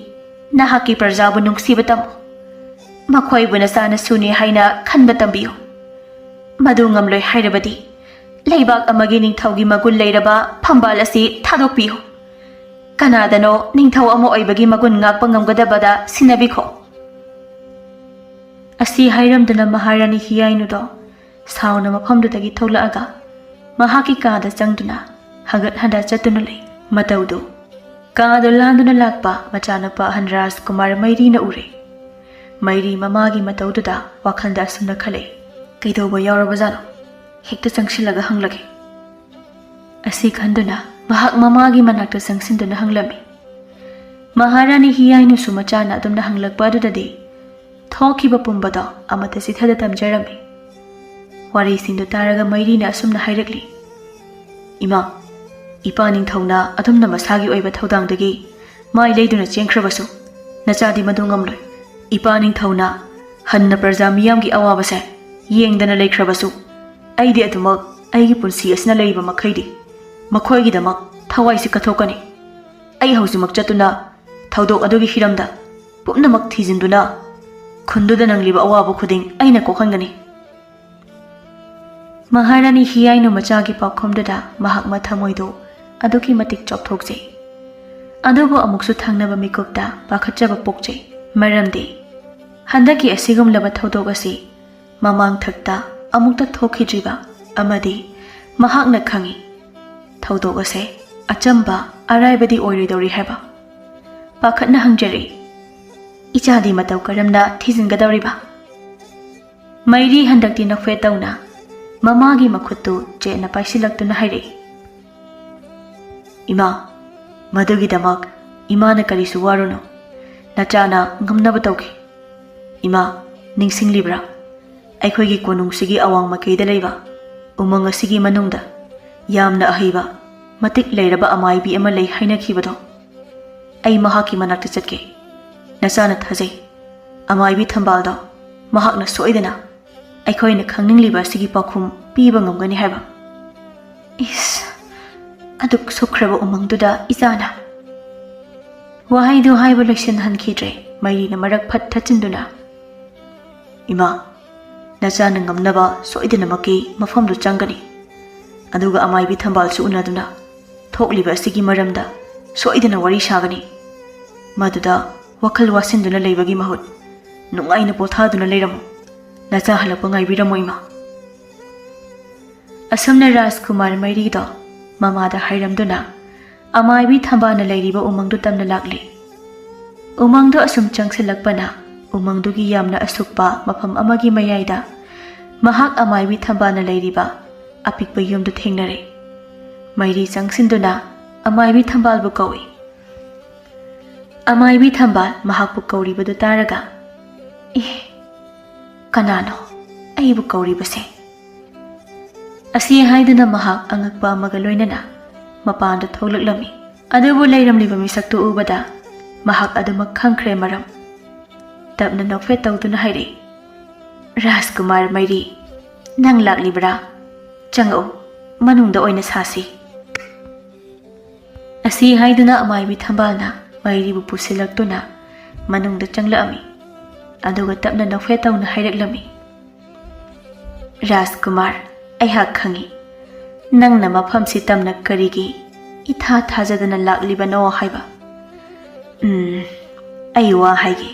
ꯅꯍꯥꯛꯀꯤ ꯄ꯭ꯔꯖꯥꯕꯨ ꯅꯨꯡꯁꯤꯕ ꯇꯝꯃꯨ꯫ ꯃꯈꯣꯏꯕꯨ ꯅꯆꯥꯅꯁꯨꯅꯤ ꯍꯥꯏꯅ ꯈꯟꯕ ꯇꯝꯕꯤꯌꯨ꯫ ꯃꯗꯨ ꯉꯝꯂꯣꯏ ꯍꯥꯏꯔꯕꯗꯤ ꯂꯩꯕꯥꯛ ꯑꯃꯒꯤ ꯅꯤꯡꯊꯧꯒꯤ ꯃꯒꯨꯟ ꯂꯩꯔꯕ ꯐꯝꯕꯥꯜ ꯑꯁꯤ ꯊꯥꯗꯣꯛꯄꯤꯌꯨ꯫ ꯀꯅꯥꯗꯅꯣ ꯅꯤꯡꯊꯧ ꯑꯃ ꯑꯣꯏꯕꯒꯤ ꯃꯒꯨꯟ ꯉꯥꯛꯄ ꯉꯝꯒꯗꯕꯗ ꯁꯤꯟꯅꯕꯤꯈꯣ꯫ ꯑꯁꯤ ꯍꯥꯏꯔꯝꯗꯨꯅ ꯃꯍꯥꯔꯥꯅꯤ ꯍꯤꯌꯥꯏꯅꯨꯗꯣ ꯁꯥꯎꯅ ꯃꯐꯝꯗꯨꯗꯒꯤ ꯊꯣꯛꯂꯛꯑꯒ ꯃꯍꯥꯛꯀꯤ ꯀꯥꯗ ꯆꯪꯗꯨꯅ ꯍꯪꯒꯠ ꯍꯟꯗ ꯆꯠꯇꯨꯅ ꯂꯩ꯫ ꯃꯇꯧꯗꯨ ꯀꯥꯗ ꯂꯥꯟꯗꯨꯅ ꯂꯥꯛꯄ ꯃꯆꯥꯅꯨꯄꯥ ꯑꯍꯟ ꯔꯥꯖꯀꯨꯃꯥꯔ ꯃꯩꯔꯤꯅ ꯎꯔꯦ꯫ ꯃꯩꯔꯤ ꯃꯃꯥꯒꯤ ꯃꯇꯧꯗꯨꯗ ꯋꯥꯈꯜꯗ ꯑꯁꯨꯝꯅ ꯈꯜꯂꯦ, "ꯀꯩꯗꯧꯕ ꯌꯥꯎꯔꯕꯖꯥꯠꯅꯣ? ꯍꯦꯛꯇ ꯆꯪꯁꯤꯜꯂꯒ ꯍꯪꯂꯒꯦ"꯫ ꯑꯁꯤ ꯈꯟꯗꯨꯅ ꯃꯍꯥꯛ ꯃꯃꯥꯒꯤ ꯃꯅꯥꯛꯇ ꯆꯪꯁꯤꯟꯗꯨꯅ ꯍꯪꯂꯝꯃꯤ꯫ ꯃꯍꯥꯔꯥꯅꯤ ꯍꯤꯌꯥꯏꯅꯨꯁꯨ ꯃꯆꯥꯅ ꯑꯗꯨꯝꯅ ꯍꯪꯂꯛꯄ ꯑꯗꯨꯗꯗꯤ ꯊꯣꯛꯈꯤꯕ ꯄꯨꯝꯕꯗꯣ ꯑꯃꯠꯇ ꯆꯤꯊꯗ ꯊꯝꯖꯔꯝꯃꯤ꯫ ꯋꯥꯔꯤꯁꯤꯡꯗꯨ ꯇꯥꯔꯒ ꯃꯩꯔꯤꯅ ꯑꯁꯨꯝꯅ ꯍꯥꯏꯔꯛꯂꯤ, "ꯏꯃꯥ, ꯏꯄꯥ ꯅꯤꯡꯊꯧꯅ ꯑꯗꯨꯝꯅ ꯃꯁꯥꯒꯤ ꯑꯣꯏꯕ ꯊꯧꯗꯥꯡꯗꯒꯤ ꯃꯥꯏ ꯂꯩꯗꯨꯅ ꯆꯦꯟꯈ꯭ꯔꯕꯁꯨ ꯅꯆꯥꯗꯤ ꯃꯗꯨ ꯉꯝꯂꯣꯏ꯫ ꯏꯄꯥ ꯅꯤꯡꯊꯧꯅ ꯍꯟꯅ ꯄ꯭ꯔꯖꯥ ꯃꯤꯌꯥꯝꯒꯤ ꯑꯋꯥꯕꯁꯦ ꯌꯦꯡꯗꯅ ꯂꯩꯈ꯭ꯔꯕꯁꯨ ꯑꯩꯗꯤ ꯑꯗꯨꯃꯛ ꯑꯩꯒꯤ ꯄꯨꯟꯁꯤ ꯑꯁꯤꯅ ꯂꯩꯔꯤꯕ ꯃꯈꯩꯗꯤ ꯃꯈꯣꯏꯒꯤꯗꯃꯛ ꯊꯋꯥꯏꯁꯤ ꯀꯠꯊꯣꯛꯀꯅꯤ꯫ ꯑꯩ ꯍꯧꯖꯤꯛꯃꯛ ꯆꯠꯇꯨꯅ ꯊꯧꯗꯣꯛ ꯑꯗꯨꯒꯤ ꯍꯤꯔꯝꯗ ꯄꯨꯝꯅꯃꯛ ꯊꯤꯖꯤꯟꯗꯨꯅ ꯈꯨꯟꯗꯨꯗ ꯅꯪꯂꯤꯕ ꯑꯋꯥꯕ ꯈꯨꯗꯤꯡ ꯑꯩꯅ ꯀꯣꯛꯍꯟꯒꯅꯤ"꯫ ꯃꯍꯥꯔꯥꯅꯤ ꯍꯤꯌꯥꯏꯅꯨ ꯃꯆꯥꯒꯤ ꯄꯥꯎꯈꯨꯝꯗꯨꯗ ꯃꯍꯥꯛ ꯃꯊꯃꯣꯏꯗꯨ ꯑꯗꯨꯛꯀꯤ ꯃꯇꯤꯛ ꯆꯥꯎꯊꯣꯛꯆꯩ꯫ ꯑꯗꯨꯕꯨ ꯑꯃꯨꯛꯁꯨ ꯊꯪꯅꯕ ꯃꯤꯀꯨꯞꯇ ꯄꯥꯈꯠꯆꯕ ꯄꯣꯛꯆꯩ꯫ ꯃꯔꯝꯗꯤ ꯍꯟꯗꯛꯀꯤ ꯑꯁꯤꯒꯨꯝꯂꯕ ꯊꯧꯗꯣꯛ ꯑꯁꯤ ꯃꯃꯥꯡꯊꯛꯇ ꯑꯃꯨꯛꯇ ꯊꯣꯛꯈꯤꯗ꯭ꯔꯤꯕ ꯑꯃꯗꯤ ꯃꯍꯥꯛꯅ ꯈꯪꯏ, ꯊꯧꯗꯣꯛ ꯑꯁꯦ ꯑꯆꯝꯕ ꯑꯔꯥꯏꯕꯗꯤ ꯑꯣꯏꯔꯣꯏꯗꯧꯔꯤ ꯍꯥꯏꯕ꯫ ꯄꯥꯈꯠꯅ ꯍꯪꯖꯔꯛꯏ, "ꯏꯆꯥꯗꯤ ꯃꯇꯧ ꯀꯔꯝꯅ ꯊꯤꯖꯤꯟꯒꯗꯧꯔꯤꯕ?" ꯃꯩꯔꯤ ꯍꯟꯗꯛꯇꯤ ꯅꯣꯛꯐꯦꯠ ꯇꯧꯅ ꯃꯃꯥꯒꯤ ꯃꯈꯨꯠꯇꯨ ꯆꯦꯠꯅ ꯄꯥꯏꯁꯤꯜꯂꯛꯇꯨꯅ ꯍꯥꯏꯔꯛꯏ, "ꯏꯃꯥ, ꯃꯗꯨꯒꯤꯗꯃꯛ ꯏꯃꯥꯅ ꯀꯔꯤꯁꯨ ꯋꯥꯔꯨꯅꯨ꯫ ꯅꯆꯥꯅ ꯉꯝꯅꯕ ꯇꯧꯈꯤ꯫ ꯏꯃꯥ, ꯅꯤꯡꯁꯤꯡꯂꯤꯕ꯭ꯔꯥ? ꯑꯩꯈꯣꯏꯒꯤ ꯀꯣꯅꯨꯡꯁꯤꯒꯤ ꯑꯋꯥꯡ ꯃꯥꯏꯀꯩꯗ ꯂꯩꯕ ꯎꯃꯪ ꯑꯁꯤꯒꯤ ꯃꯅꯨꯡꯗ ꯌꯥꯝꯅ ꯑꯍꯩꯕ, ꯃꯇꯤꯛ ꯂꯩꯔꯕ ꯑꯃꯥꯏꯕꯤ ꯑꯃ ꯂꯩ ꯍꯥꯏꯅꯈꯤꯕꯗꯣ? ꯑꯩ ꯃꯍꯥꯛꯀꯤ ꯃꯅꯥꯛꯇ ꯆꯠꯀꯦ꯫ ꯅꯆꯥꯅ ꯊꯥꯖꯩ꯫ ꯑꯃꯥꯏꯕꯤ ꯊꯝꯕꯥꯜꯗꯣ ꯃꯍꯥꯛꯅ ꯁꯣꯏꯗꯅ ꯑꯩꯈꯣꯏꯅ ꯈꯪꯅꯤꯡꯂꯤꯕ ꯑꯁꯤꯒꯤ ꯄꯥꯎꯈꯨꯝ ꯄꯤꯕ ꯉꯝꯒꯅꯤ ꯍꯥꯏꯕ꯫ ꯏꯁ, ꯑꯗꯨꯛ ꯁꯨꯛꯈ꯭ꯔꯕ ꯎꯃꯪꯗꯨꯗ ꯏꯆꯥꯅ꯫ ꯋꯥꯍꯩꯗꯨ ꯍꯥꯏꯕ ꯂꯣꯏꯁꯤꯟꯍꯟꯈꯤꯗ꯭ꯔꯦ꯫ ꯃꯩꯔꯤꯅ ꯃꯔꯛ ꯐꯠ ꯊꯠꯆꯤꯟꯗꯨꯅ, "ꯏꯃꯥ, ꯅꯆꯥꯅ ꯉꯝꯅꯕ ꯁꯣꯏꯗꯅꯃꯛꯀꯤ ꯃꯐꯝꯗꯨ ꯆꯪꯒꯅꯤ꯫ ꯑꯗꯨꯒ ꯑꯃꯥꯏꯕꯤ ꯊꯝꯕꯥꯜꯁꯨ ꯎꯅꯗꯨꯅ ꯊꯣꯛꯂꯤꯕ ꯑꯁꯤꯒꯤ ꯃꯔꯝꯗ ꯁꯣꯏꯗꯅ ꯋꯥꯔꯤ ꯁꯥꯒꯅꯤ꯫ ꯃꯗꯨꯗ ꯋꯥꯈꯜ ꯋꯥꯁꯤꯟꯗꯨꯅ ꯂꯩꯕꯒꯤ ꯃꯍꯨꯠ ꯅꯨꯡꯉꯥꯏꯅ ꯄꯣꯊꯥꯗꯨꯅ ꯂꯩꯔꯝꯃꯨ꯫ ꯅꯆꯥ ꯍꯜꯂꯛꯄ ꯉꯥꯏꯕꯤꯔꯝꯃꯨ, ꯏꯃꯥ꯫" ꯑꯁꯨꯝꯅ ꯔꯥꯖꯀꯨꯃꯥꯔ ꯃꯩꯔꯤꯗꯣ ꯃꯃꯥꯗ ꯍꯥꯏꯔꯝꯗꯨꯅ ꯑꯃꯥꯏꯕꯤ ꯊꯝꯕꯥꯜꯅ ꯂꯩꯔꯤꯕ ꯎꯃꯪꯗꯨ ꯇꯝꯅ ꯂꯥꯛꯂꯤ꯫ ꯎꯃꯪꯗꯨ ꯑꯁꯨꯝ ꯆꯪꯁꯤꯜꯂꯛꯄꯅ ꯎꯃꯪꯗꯨꯒꯤ ꯌꯥꯝꯅ ꯑꯁꯨꯛꯄ ꯃꯐꯝ ꯑꯃꯒꯤ ꯃꯌꯥꯏꯗ ꯃꯍꯥꯛ ꯑꯃꯥꯏꯕꯤ ꯊꯝꯕꯥꯜꯅ ꯂꯩꯔꯤꯕ ꯑꯄꯤꯛꯄ ꯌꯨꯝꯗꯨ ꯊꯦꯡꯅꯔꯦ꯫ ꯃꯩꯔꯤ ꯆꯪꯁꯤꯟꯗꯨꯅ ꯑꯃꯥꯏꯕꯤ ꯊꯝꯕꯥꯜꯕꯨ ꯀꯧꯏ꯫ ꯑꯃꯥꯏꯕꯤ ꯊꯝꯕꯥꯜ ꯃꯍꯥꯛꯄꯨ ꯀꯧꯔꯤꯕꯗꯨ ꯇꯥꯔꯒ, "ꯑꯦ, ꯀꯅꯥꯅꯣ ꯑꯩꯕꯨ ꯀꯧꯔꯤꯕꯁꯦ?" ꯑꯁꯤ ꯍꯥꯏꯗꯨꯅ ꯃꯍꯥꯛ ꯑꯉꯛꯄ ꯑꯃꯒ ꯂꯣꯏꯅꯅ ꯃꯄꯥꯟꯗ ꯊꯣꯛꯂꯛꯂꯝꯃꯤ꯫ ꯑꯗꯨꯕꯨ ꯂꯩꯔꯝꯂꯤꯕ ꯃꯤꯁꯛꯇꯨ ꯎꯕꯗ ꯃꯍꯥꯛ ꯑꯗꯨꯃꯛ ꯈꯪꯈ꯭ꯔꯦ꯫ ꯃꯔꯝ ꯇꯞꯅ ꯅꯣꯛꯐꯦꯠ ꯇꯧꯗꯨꯅ ꯍꯥꯏꯔꯛꯏ, "ꯔꯥꯖꯀꯨꯃꯥꯔ ꯃꯩꯔꯤ, ꯅꯪ ꯂꯥꯛꯂꯤꯕ꯭ꯔꯥ? ꯆꯪꯉꯛꯎ, ꯃꯅꯨꯡꯗ ꯑꯣꯏꯅ ꯁꯥꯁꯤ꯫" ꯑꯁꯤ ꯍꯥꯏꯗꯨꯅ ꯑꯃꯥꯏꯕꯤ ꯊꯝꯕꯥꯜꯅ ꯃꯩꯔꯤꯕꯨ ꯄꯨꯁꯤꯜꯂꯛꯇꯨꯅ ꯃꯅꯨꯡꯗ ꯆꯪꯂꯛꯑꯝꯃꯤ꯫ ꯑꯗꯨꯒ ꯇꯞꯅ ꯅꯣꯛꯐꯦꯠ ꯇꯧꯅ ꯍꯥꯏꯔꯛꯂꯝꯃꯤ, "ꯔꯥꯖꯀꯨꯃꯥꯔ, ꯑꯩꯍꯥꯛ ꯈꯪꯏ, ꯅꯪꯅ ꯃꯐꯝꯁꯤ ꯇꯝꯅ ꯀꯔꯤꯒꯤ ꯏꯊꯥ ꯊꯥꯖꯗꯅ ꯂꯥꯛꯂꯤꯕꯅꯣ ꯍꯥꯏꯕ꯫ ꯎꯝ, ꯑꯩ ꯋꯥ ꯍꯥꯏꯒꯦ꯫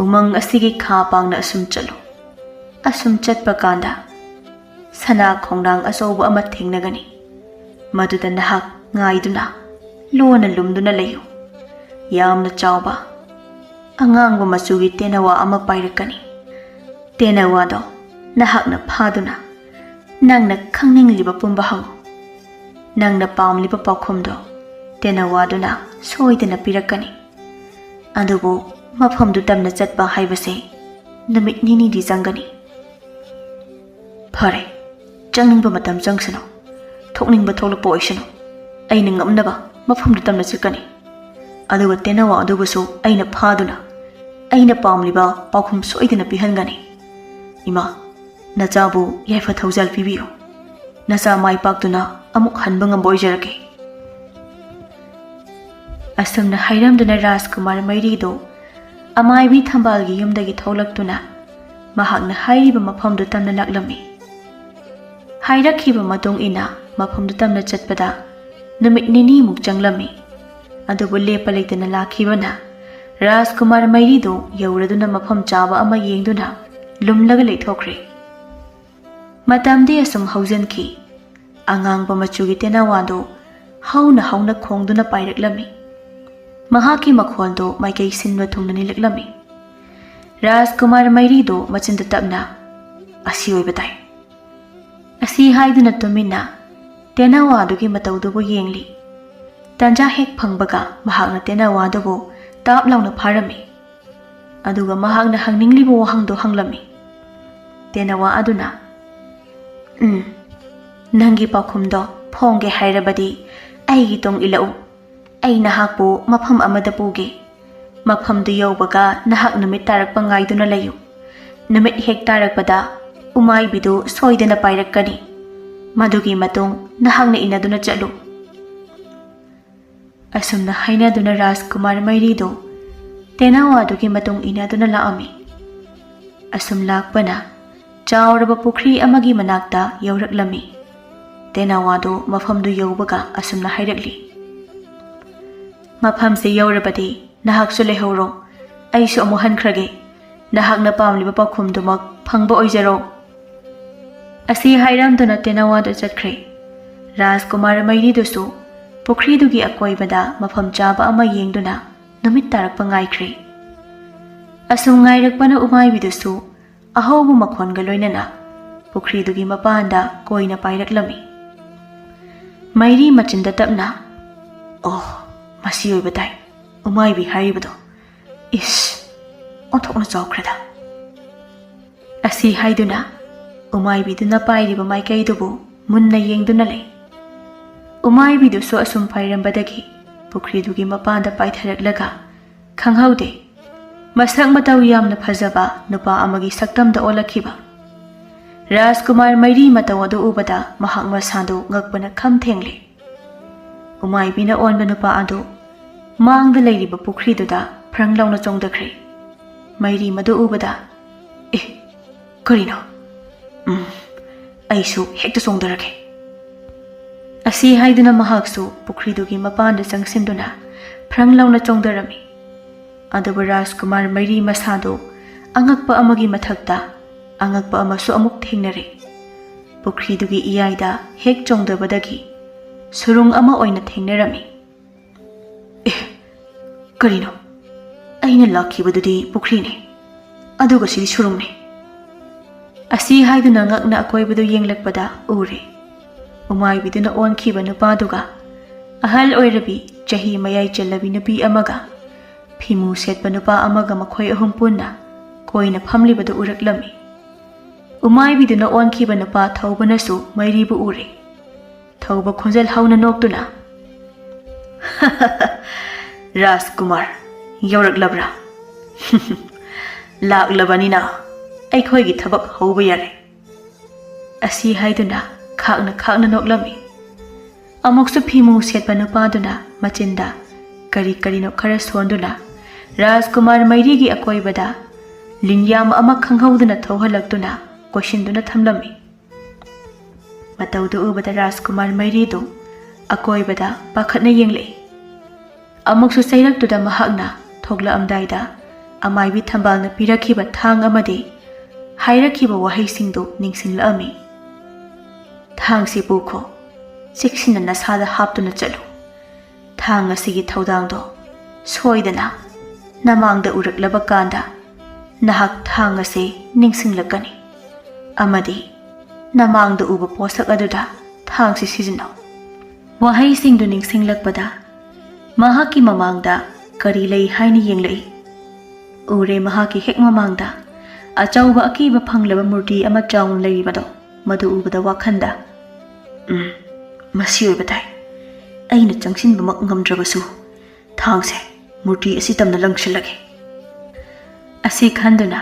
ꯎꯃꯪ ꯑꯁꯤꯒꯤ ꯈꯥ ꯄꯥꯡꯅ ꯑꯁꯨꯝ ꯆꯠꯂꯨ꯫ ꯑꯁꯨꯝ ꯆꯠꯄ ꯀꯥꯟꯗ ꯁꯅꯥ ꯈꯣꯡꯅꯥꯡ ꯑꯆꯧꯕ ꯑꯃ ꯊꯦꯡꯅꯒꯅꯤ꯫ ꯃꯗꯨꯗ ꯅꯍꯥꯛ ꯉꯥꯏꯗꯨꯅ ꯂꯣꯟꯅ ꯂꯨꯝꯗꯨꯅ ꯂꯩꯌꯨ꯫ ꯌꯥꯝꯅ ꯆꯥꯎꯕ ꯑꯉꯥꯡꯕ ꯃꯆꯨꯒꯤ ꯇꯦꯅꯋꯥ ꯑꯃ ꯄꯥꯏꯔꯛꯀꯅꯤ꯫ ꯇꯦꯅꯋꯥꯗꯣ ꯅꯍꯥꯛꯅ ꯐꯥꯗꯨꯅ ꯅꯪꯅ ꯈꯪꯅꯤꯡꯂꯤꯕ ꯄꯨꯝꯕ ꯍꯪꯉꯨ꯫ ꯅꯪꯅ ꯄꯥꯝꯂꯤꯕ ꯄꯥꯎꯈꯨꯝꯗꯣ ꯇꯦꯅꯋꯥꯗꯨꯅ ꯁꯣꯏꯗꯅ ꯄꯤꯔꯛꯀꯅꯤ꯫ ꯑꯗꯨꯕꯨ ꯃꯐꯝꯗꯨ ꯇꯝꯅ ꯆꯠꯄ ꯍꯥꯏꯕꯁꯦ ꯅꯨꯃꯤꯠ ꯅꯤꯅꯤꯗꯤ ꯆꯪꯒꯅꯤ꯫" "ꯐꯔꯦ, ꯆꯪꯅꯤꯡꯕ ꯃꯇꯝ ꯆꯪꯁꯅꯨ, ꯊꯣꯛꯅꯤꯡꯕ ꯊꯣꯛꯂꯛꯄ ꯑꯣꯏꯁꯅꯨ, ꯑꯩꯅ ꯉꯝꯅꯕ ꯃꯐꯝꯗꯨ ꯇꯝꯅ ꯆꯠꯀꯅꯤ꯫ ꯑꯗꯨꯒ ꯇꯦꯅꯋꯥ ꯑꯗꯨꯕꯨꯁꯨ ꯑꯩꯅ ꯐꯥꯗꯨꯅ ꯑꯩꯅ ꯄꯥꯝꯂꯤꯕ ꯄꯥꯎꯈꯨꯝ ꯁꯣꯏꯗꯅ ꯄꯤꯍꯟꯒꯅꯤ꯫ ꯏꯃꯥ, ꯅꯆꯥꯕꯨ ꯌꯥꯏꯐ ꯊꯧꯖꯥꯜ ꯄꯤꯕꯤꯌꯨ꯫ ꯅꯆꯥ ꯃꯥꯏ ꯄꯥꯛꯇꯨꯅ ꯑꯃꯨꯛ ꯍꯟꯕ ꯉꯝꯕ ꯑꯣꯏꯖꯔꯛꯀꯦ꯫ ꯑꯁꯨꯝꯅ ꯍꯥꯏꯔꯝꯗꯨꯅ ꯔꯥꯖꯀꯨꯃꯥꯔ ꯃꯩꯔꯤꯗꯨ ꯑꯃꯥꯏꯕꯤ ꯊꯝꯕꯥꯜꯒꯤ ꯌꯨꯝꯗꯒꯤ ꯊꯣꯛꯂꯛꯇꯨꯅ ꯃꯍꯥꯛꯅ ꯍꯥꯏꯔꯤꯕ ꯃꯐꯝꯗꯨ ꯇꯝꯅ ꯂꯥꯛꯂꯝꯃꯤ꯫ ꯍꯥꯏꯔꯛꯈꯤꯕ ꯃꯇꯨꯡ ꯏꯟꯅ ꯃꯐꯝꯗꯨ ꯇꯝꯅ ꯆꯠꯄꯗ ꯅꯨꯃꯤꯠ ꯅꯤꯅꯤꯃꯨꯛ ꯆꯪꯂꯝꯃꯤ꯫ ꯑꯗꯨꯕꯨ ꯂꯦꯞꯄ ꯂꯩꯇꯅ ꯂꯥꯛꯈꯤꯕꯅ ꯔꯥꯖꯀꯨꯃꯥꯔ ꯃꯩꯔꯤꯗꯨ ꯌꯧꯔꯗꯨꯅ ꯃꯐꯝ ꯆꯥꯕ ꯑꯃ ꯌꯦꯡꯗꯨꯅ ꯂꯨꯝꯂꯒ ꯂꯩꯊꯣꯛꯈ꯭ꯔꯦ꯫ ꯃꯇꯝꯗꯤ ꯑꯁꯨꯝ ꯍꯧꯖꯤꯟꯈꯤ꯫ ꯑꯉꯥꯡꯕ ꯃꯆꯨꯒꯤ ꯇꯦꯅꯋꯥꯗꯨ ꯍꯧꯅ ꯍꯧꯅ ꯈꯣꯡꯗꯨꯅ ꯄꯥꯏꯔꯛꯂꯝꯃꯤ꯫ ꯃꯍꯥꯛꯀꯤ ꯃꯈꯣꯜꯗꯨ ꯃꯥꯏꯀꯩ ꯁꯤꯟꯕ ꯊꯨꯡꯅ ꯅꯤꯜꯂꯛꯂꯝꯃꯤ꯫ ꯔꯥꯖꯀꯨꯃꯥꯔ ꯃꯩꯔꯤꯗꯨ ꯃꯆꯤꯟꯗ ꯇꯞꯅ, "ꯑꯁꯤ ꯑꯣꯏꯕ ꯇꯥꯏ"꯫ ꯑꯁꯤ ꯍꯥꯏꯗꯨꯅ ꯇꯨꯃꯤꯟꯅ ꯇꯦꯅꯋꯥꯗꯨꯒꯤ ꯃꯇꯧꯗꯨꯕꯨ ꯌꯦꯡꯂꯤ꯫ ꯇꯟꯖꯥ ꯍꯦꯛ ꯐꯪꯕꯒ ꯃꯍꯥꯛꯅ ꯇꯦꯅꯋꯥꯗꯨꯕꯨ ꯇꯥꯞ ꯂꯥꯎꯅ ꯐꯥꯔꯝꯃꯤ꯫ ꯑꯗꯨꯒ ꯃꯍꯥꯛꯅ ꯍꯪꯅꯤꯡꯂꯤꯕ ꯋꯥꯍꯪꯗꯨ ꯍꯪꯂꯝꯃꯤ꯫ ꯇꯦꯅꯋꯥ ꯑꯗꯨꯅ, "ꯎꯝ, ꯅꯪꯒꯤ ꯄꯥꯎꯈꯨꯝꯗꯣ ꯐꯣꯡꯒꯦ ꯍꯥꯏꯔꯕꯗꯤ ꯑꯩꯒꯤ ꯇꯨꯡ ꯏꯜꯂꯛꯎ꯫ ꯑꯩ ꯅꯍꯥꯛꯄꯨ ꯃꯐꯝ ꯑꯃꯗ ꯄꯨꯒꯦ꯫ ꯃꯐꯝꯗꯨ ꯌꯧꯕꯒ ꯅꯍꯥꯛ ꯅꯨꯃꯤꯠ ꯇꯥꯔꯛꯄ ꯉꯥꯏꯗꯨꯅ ꯂꯩꯌꯨ꯫ ꯅꯨꯃꯤꯠ ꯍꯦꯛ ꯇꯥꯔꯛꯄꯗ ꯎꯃꯥꯏꯕꯤꯗꯨ ꯁꯣꯏꯗꯅ ꯄꯥꯏꯔꯛꯀꯅꯤ꯫ ꯃꯗꯨꯒꯤ ꯃꯇꯨꯡ ꯅꯍꯥꯛꯅ ꯏꯟꯅꯗꯨꯅ ꯆꯠꯂꯨ"꯫ ꯑꯁꯨꯝꯅ ꯍꯥꯏꯅꯗꯨꯅ ꯔꯥꯖꯀꯨꯃꯥꯔ ꯃꯩꯔꯤꯗꯨ ꯇꯦꯅꯋꯥꯗꯨꯒꯤ ꯃꯇꯨꯡ ꯏꯟꯅꯗꯨꯅ ꯂꯥꯛꯑꯝꯃꯤ꯫ ꯑꯁꯨꯝ ꯂꯥꯛꯄꯅ ꯆꯥꯎꯔꯕ ꯄꯨꯈ꯭ꯔꯤ ꯑꯃꯒꯤ ꯃꯅꯥꯛꯇ ꯌꯧꯔꯛꯂꯝꯃꯤ꯫ ꯇꯦꯅꯋꯥꯗꯨ ꯃꯐꯝꯗꯨ ꯌꯧꯕꯒ ꯑꯁꯨꯝꯅ ꯍꯥꯏꯔꯛꯂꯤ, "ꯃꯐꯝꯁꯤ ꯌꯧꯔꯕꯗꯤ ꯅꯍꯥꯛꯁꯨ ꯂꯩꯍꯧꯔꯣ, ꯑꯩꯁꯨ ꯑꯃꯨꯛ ꯍꯟꯈ꯭ꯔꯒꯦ꯫ ꯅꯍꯥꯛꯅ ꯄꯥꯝꯂꯤꯕ ꯄꯥꯎꯈꯨꯝꯗꯨꯃꯛ ꯐꯪꯕ ꯑꯣꯏꯖꯔꯣ"꯫ ꯑꯁꯤ ꯍꯥꯏꯔꯝꯗꯨꯅ ꯇꯦꯅꯋꯥꯗꯨ ꯆꯠꯈ꯭ꯔꯦ꯫ ꯔꯥꯖꯀꯨꯃꯥꯔ ꯃꯩꯔꯤꯗꯨꯁꯨ ꯄꯨꯈ꯭ꯔꯤꯗꯨꯒꯤ ꯑꯀꯣꯏꯕꯗ ꯃꯐꯝ ꯆꯥꯕ ꯑꯃ ꯌꯦꯡꯗꯨꯅ ꯅꯨꯃꯤꯠ ꯇꯥꯔꯛꯄ ꯉꯥꯏꯈ꯭ꯔꯦ꯫ ꯑꯁꯨꯝ ꯉꯥꯏꯔꯛꯄꯅ ꯎꯃꯥꯏꯕꯤꯗꯨꯁꯨ ꯑꯍꯧꯕ ꯃꯈꯣꯟꯒ ꯂꯣꯏꯅꯅ ꯄꯨꯈ꯭ꯔꯤꯗꯨꯒꯤ ꯃꯄꯥꯟꯗ ꯀꯣꯏꯅ ꯄꯥꯏꯔꯛꯂꯝꯃꯤ꯫ ꯃꯩꯔꯤ ꯃꯆꯤꯟꯗ ꯇꯞꯅ, "ꯑꯣ, ꯃꯁꯤ ꯑꯣꯏꯕ ꯇꯥꯏ, ꯎꯃꯥꯏꯕꯤ ꯍꯥꯏꯔꯤꯕꯗꯣ꯫ ꯏꯁ, ꯑꯣꯟꯊꯣꯛꯅ ꯆꯥꯎꯈ꯭ꯔꯦꯗ"꯫ ꯑꯁꯤ ꯍꯥꯏꯗꯨꯅ ꯎꯃꯥꯏꯕꯤꯗꯨꯅ ꯄꯥꯏꯔꯤꯕ ꯃꯥꯏꯀꯩꯗꯨꯕꯨ ꯃꯨꯟꯅ ꯌꯦꯡꯗꯨꯅ ꯂꯩ꯫ ꯎꯃꯥꯏꯕꯤꯗꯨꯁꯨ ꯑꯁꯨꯝ ꯄꯥꯏꯔꯝꯕꯗꯒꯤ ꯄꯨꯈ꯭ꯔꯤꯗꯨꯒꯤ ꯃꯄꯥꯟꯗ ꯄꯥꯏꯊꯔꯛꯂꯒ ꯈꯪꯍꯧꯗꯦ꯫ ꯃꯁꯛ ꯃꯇꯧ ꯌꯥꯝꯅ ꯐꯖꯕ ꯅꯨꯄꯥ ꯑꯃꯒꯤ ꯁꯛꯇꯝꯗ ꯑꯣꯜꯂꯛꯈꯤꯕ꯫ ꯔꯥꯖꯀꯨꯃꯥꯔ ꯃꯩꯔꯤ ꯃꯇꯧ ꯑꯗꯨ ꯎꯕꯗ ꯃꯍꯥꯛ ꯃꯁꯥꯗꯨ ꯉꯛꯄꯅ ꯈꯝ ꯊꯦꯡꯂꯦ꯫ ꯎꯃꯥꯏꯕꯤꯅ ꯑꯣꯟꯕ ꯅꯨꯄꯥ ꯑꯗꯨ ꯃꯥꯡꯗ ꯂꯩꯔꯤꯕ ꯄꯨꯈ꯭ꯔꯤꯗꯨꯗ ꯐ꯭ꯔꯪ ꯂꯥꯎꯅ ꯆꯣꯡꯊꯈ꯭ꯔꯦ꯫ ꯃꯩꯔꯤ ꯃꯗꯨ ꯎꯕꯗ, "ꯑꯦ, ꯀꯔꯤꯅꯣ? ꯎꯝ, ꯑꯩꯁꯨ ꯍꯦꯛꯇ ꯆꯣꯡꯊꯔꯒꯦ"꯫ ꯑꯁꯤ ꯍꯥꯏꯗꯨꯅ ꯃꯍꯥꯛꯁꯨ ꯄꯨꯈ꯭ꯔꯤꯗꯨꯒꯤ ꯃꯄꯥꯟꯗ ꯆꯪꯁꯤꯟꯗꯨꯅ ꯐ꯭ꯔꯪ ꯂꯥꯎꯅ ꯆꯣꯡꯊꯔꯝꯃꯤ꯫ ꯑꯗꯨꯕꯨ ꯔꯥꯖꯀꯨꯃꯥꯔ ꯃꯩꯔꯤ ꯃꯁꯥꯗꯨ ꯑꯉꯛꯄ ꯑꯃꯒꯤ ꯃꯊꯛꯇ ꯑꯉꯛꯄ ꯑꯃꯁꯨ ꯑꯃꯨꯛ ꯊꯦꯡꯅꯔꯦ꯫ ꯄꯨꯈ꯭ꯔꯤꯗꯨꯒꯤ ꯏꯌꯥꯏꯗ ꯍꯦꯛ ꯆꯣꯡꯊꯕꯗꯒꯤ ꯁꯨꯔꯨꯡ ꯑꯃ ꯑꯣꯏꯅ ꯊꯦꯡꯅꯔꯝꯃꯤ꯫ "ꯑꯦ, ꯀꯔꯤꯅꯣ? ꯑꯩꯅ ꯂꯥꯛꯈꯤꯕꯗꯨꯗꯤ ꯄꯨꯈ꯭ꯔꯤꯅꯤ, ꯑꯗꯨꯒ ꯁꯤꯗꯤ ꯁꯨꯔꯨꯡꯅꯤ"꯫ ꯑꯁꯤ ꯍꯥꯏꯗꯨꯅ ꯉꯛꯅ ꯑꯀꯣꯏꯕꯗꯨ ꯌꯦꯡꯂꯛꯄꯗ ꯎꯔꯦ, ꯎꯃꯥꯏꯕꯤꯗꯨꯅ ꯑꯣꯟꯈꯤꯕ ꯅꯨꯄꯥꯗꯨꯒ ꯑꯍꯜ ꯑꯣꯏꯔꯕꯤ, ꯆꯍꯤ ꯃꯌꯥꯏ ꯆꯜꯂꯕꯤ ꯅꯨꯄꯤ ꯑꯃꯒ ꯐꯤꯃꯨ ꯁꯦꯠꯄ ꯅꯨꯄꯥ ꯑꯃꯒ ꯃꯈꯣꯏ ꯑꯍꯨꯝ ꯄꯨꯟꯅ ꯀꯣꯏꯅ ꯐꯝꯂꯤꯕꯗꯨ ꯎꯔꯛꯂꯝꯃꯤ꯫ ꯎꯃꯥꯏꯕꯤꯗꯨꯅ ꯑꯣꯟꯈꯤꯕ ꯅꯨꯄꯥ ꯊꯧꯕꯅꯁꯨ ꯃꯩꯔꯤꯕꯨ ꯎꯔꯦ꯫ ꯊꯧꯕ ꯈꯣꯟꯖꯦꯜ ꯍꯧꯅ ꯅꯣꯛꯇꯨꯅ, "ꯔꯥꯖꯀꯨꯃꯥꯔ, ꯌꯧꯔꯛꯂꯕ꯭ꯔꯥ? ꯂꯥꯛꯂꯕꯅꯤꯅ ꯑꯩꯈꯣꯏꯒꯤ ꯊꯕꯛ ꯍꯧꯕ ꯌꯥꯔꯦ"꯫ ꯑꯁꯤ ꯍꯥꯏꯗꯨꯅ ꯈꯥꯛꯅ ꯈꯥꯛꯅ ꯅꯣꯛꯂꯝꯃꯤ꯫ ꯑꯃꯨꯛꯁꯨ ꯐꯤꯃꯨ ꯁꯦꯠꯄ ꯅꯨꯄꯥꯗꯨꯅ ꯃꯆꯤꯟꯗ ꯀꯔꯤ ꯀꯔꯤꯅꯣ ꯈꯔ ꯁꯣꯟꯗꯨꯅ ꯔꯥꯖꯀꯨꯃꯥꯔ ꯃꯩꯔꯤꯒꯤ ꯑꯀꯣꯏꯕꯗ ꯂꯤꯟꯌꯥꯝ ꯑꯃ ꯈꯪꯍꯧꯗꯅ ꯊꯧꯍꯜꯂꯛꯇꯨꯅ ꯀꯣꯏꯁꯤꯟꯗꯨꯅ ꯊꯝꯂꯝꯃꯤ꯫ ꯃꯇꯧꯗꯨ ꯎꯕꯗ ꯔꯥꯖꯀꯨꯃꯥꯔ ꯃꯩꯔꯤꯗꯨ ꯑꯀꯣꯏꯕꯗ ꯄꯥꯈꯠꯅ ꯌꯦꯡꯂꯛꯏ꯫ ꯑꯃꯨꯛꯁꯨ ꯆꯩꯔꯛꯇꯨꯗ ꯃꯍꯥꯛꯅ ꯊꯣꯛꯂꯛꯑꯝꯗꯥꯏꯗ ꯑꯃꯥꯏꯕꯤ ꯊꯝꯕꯥꯜꯅ ꯄꯤꯔꯛꯈꯤꯕ ꯊꯥꯡ ꯑꯃꯗꯤ ꯍꯥꯏꯔꯛꯈꯤꯕ ꯋꯥꯍꯩꯁꯤꯡꯗꯨ ꯅꯤꯡꯁꯤꯡꯂꯛꯑꯝꯃꯤ꯫ "ꯊꯥꯡꯁꯤ ꯄꯨꯈꯣ, ꯆꯦꯛꯁꯤꯟꯅ ꯅꯁꯥꯗ ꯍꯥꯞꯇꯨꯅ ꯆꯠꯂꯨ꯫ ꯊꯥꯡ ꯑꯁꯤꯒꯤ ꯊꯧꯗꯥꯡꯗꯣ ꯁꯣꯏꯗꯅ ꯅꯃꯥꯡꯗ ꯎꯔꯛꯂꯕ ꯀꯥꯟꯗ ꯅꯍꯥꯛ ꯊꯥꯡ ꯑꯁꯤ ꯅꯤꯡꯁꯤꯡꯂꯛꯀꯅꯤ, ꯑꯃꯗꯤ ꯅꯃꯥꯡꯗ ꯎꯕ ꯄꯣꯠꯁꯛ ꯑꯗꯨꯗ ꯊꯥꯡꯁꯤ ꯁꯤꯖꯤꯟꯅꯧ"꯫ ꯋꯥꯍꯩꯁꯤꯡꯗꯨ ꯅꯤꯡꯁꯤꯡꯂꯛꯄꯗ ꯃꯍꯥꯛꯀꯤ ꯃꯃꯥꯡꯗ ꯀꯔꯤ ꯂꯩ ꯍꯥꯏꯅ ꯌꯦꯡꯂꯛꯏ꯫ ꯎꯔꯦ, ꯃꯍꯥꯛꯀꯤ ꯍꯦꯛ ꯃꯃꯥꯡꯗ ꯑꯆꯧꯕ ꯑꯀꯤꯕ ꯐꯪꯂꯕ ꯃꯨꯔꯇꯤ ꯑꯃ ꯆꯥꯎꯅ ꯂꯩꯔꯤꯕꯗꯣ꯫ ꯃꯗꯨ ꯎꯕꯗ ꯋꯥꯈꯜꯗ, "ꯎꯝ, ꯃꯁꯤ ꯑꯣꯏꯕ ꯇꯥꯏ꯫ ꯑꯩꯅ ꯆꯪꯁꯤꯟꯕꯃꯛ ꯉꯝꯗ꯭ꯔꯕꯁꯨ ꯊꯥꯡꯁꯦ ꯃꯨꯔꯇꯤ ꯑꯁꯤ ꯇꯝꯅ ꯂꯪꯁꯤꯜꯂꯒꯦ"꯫ ꯑꯁꯤ ꯈꯟꯗꯨꯅ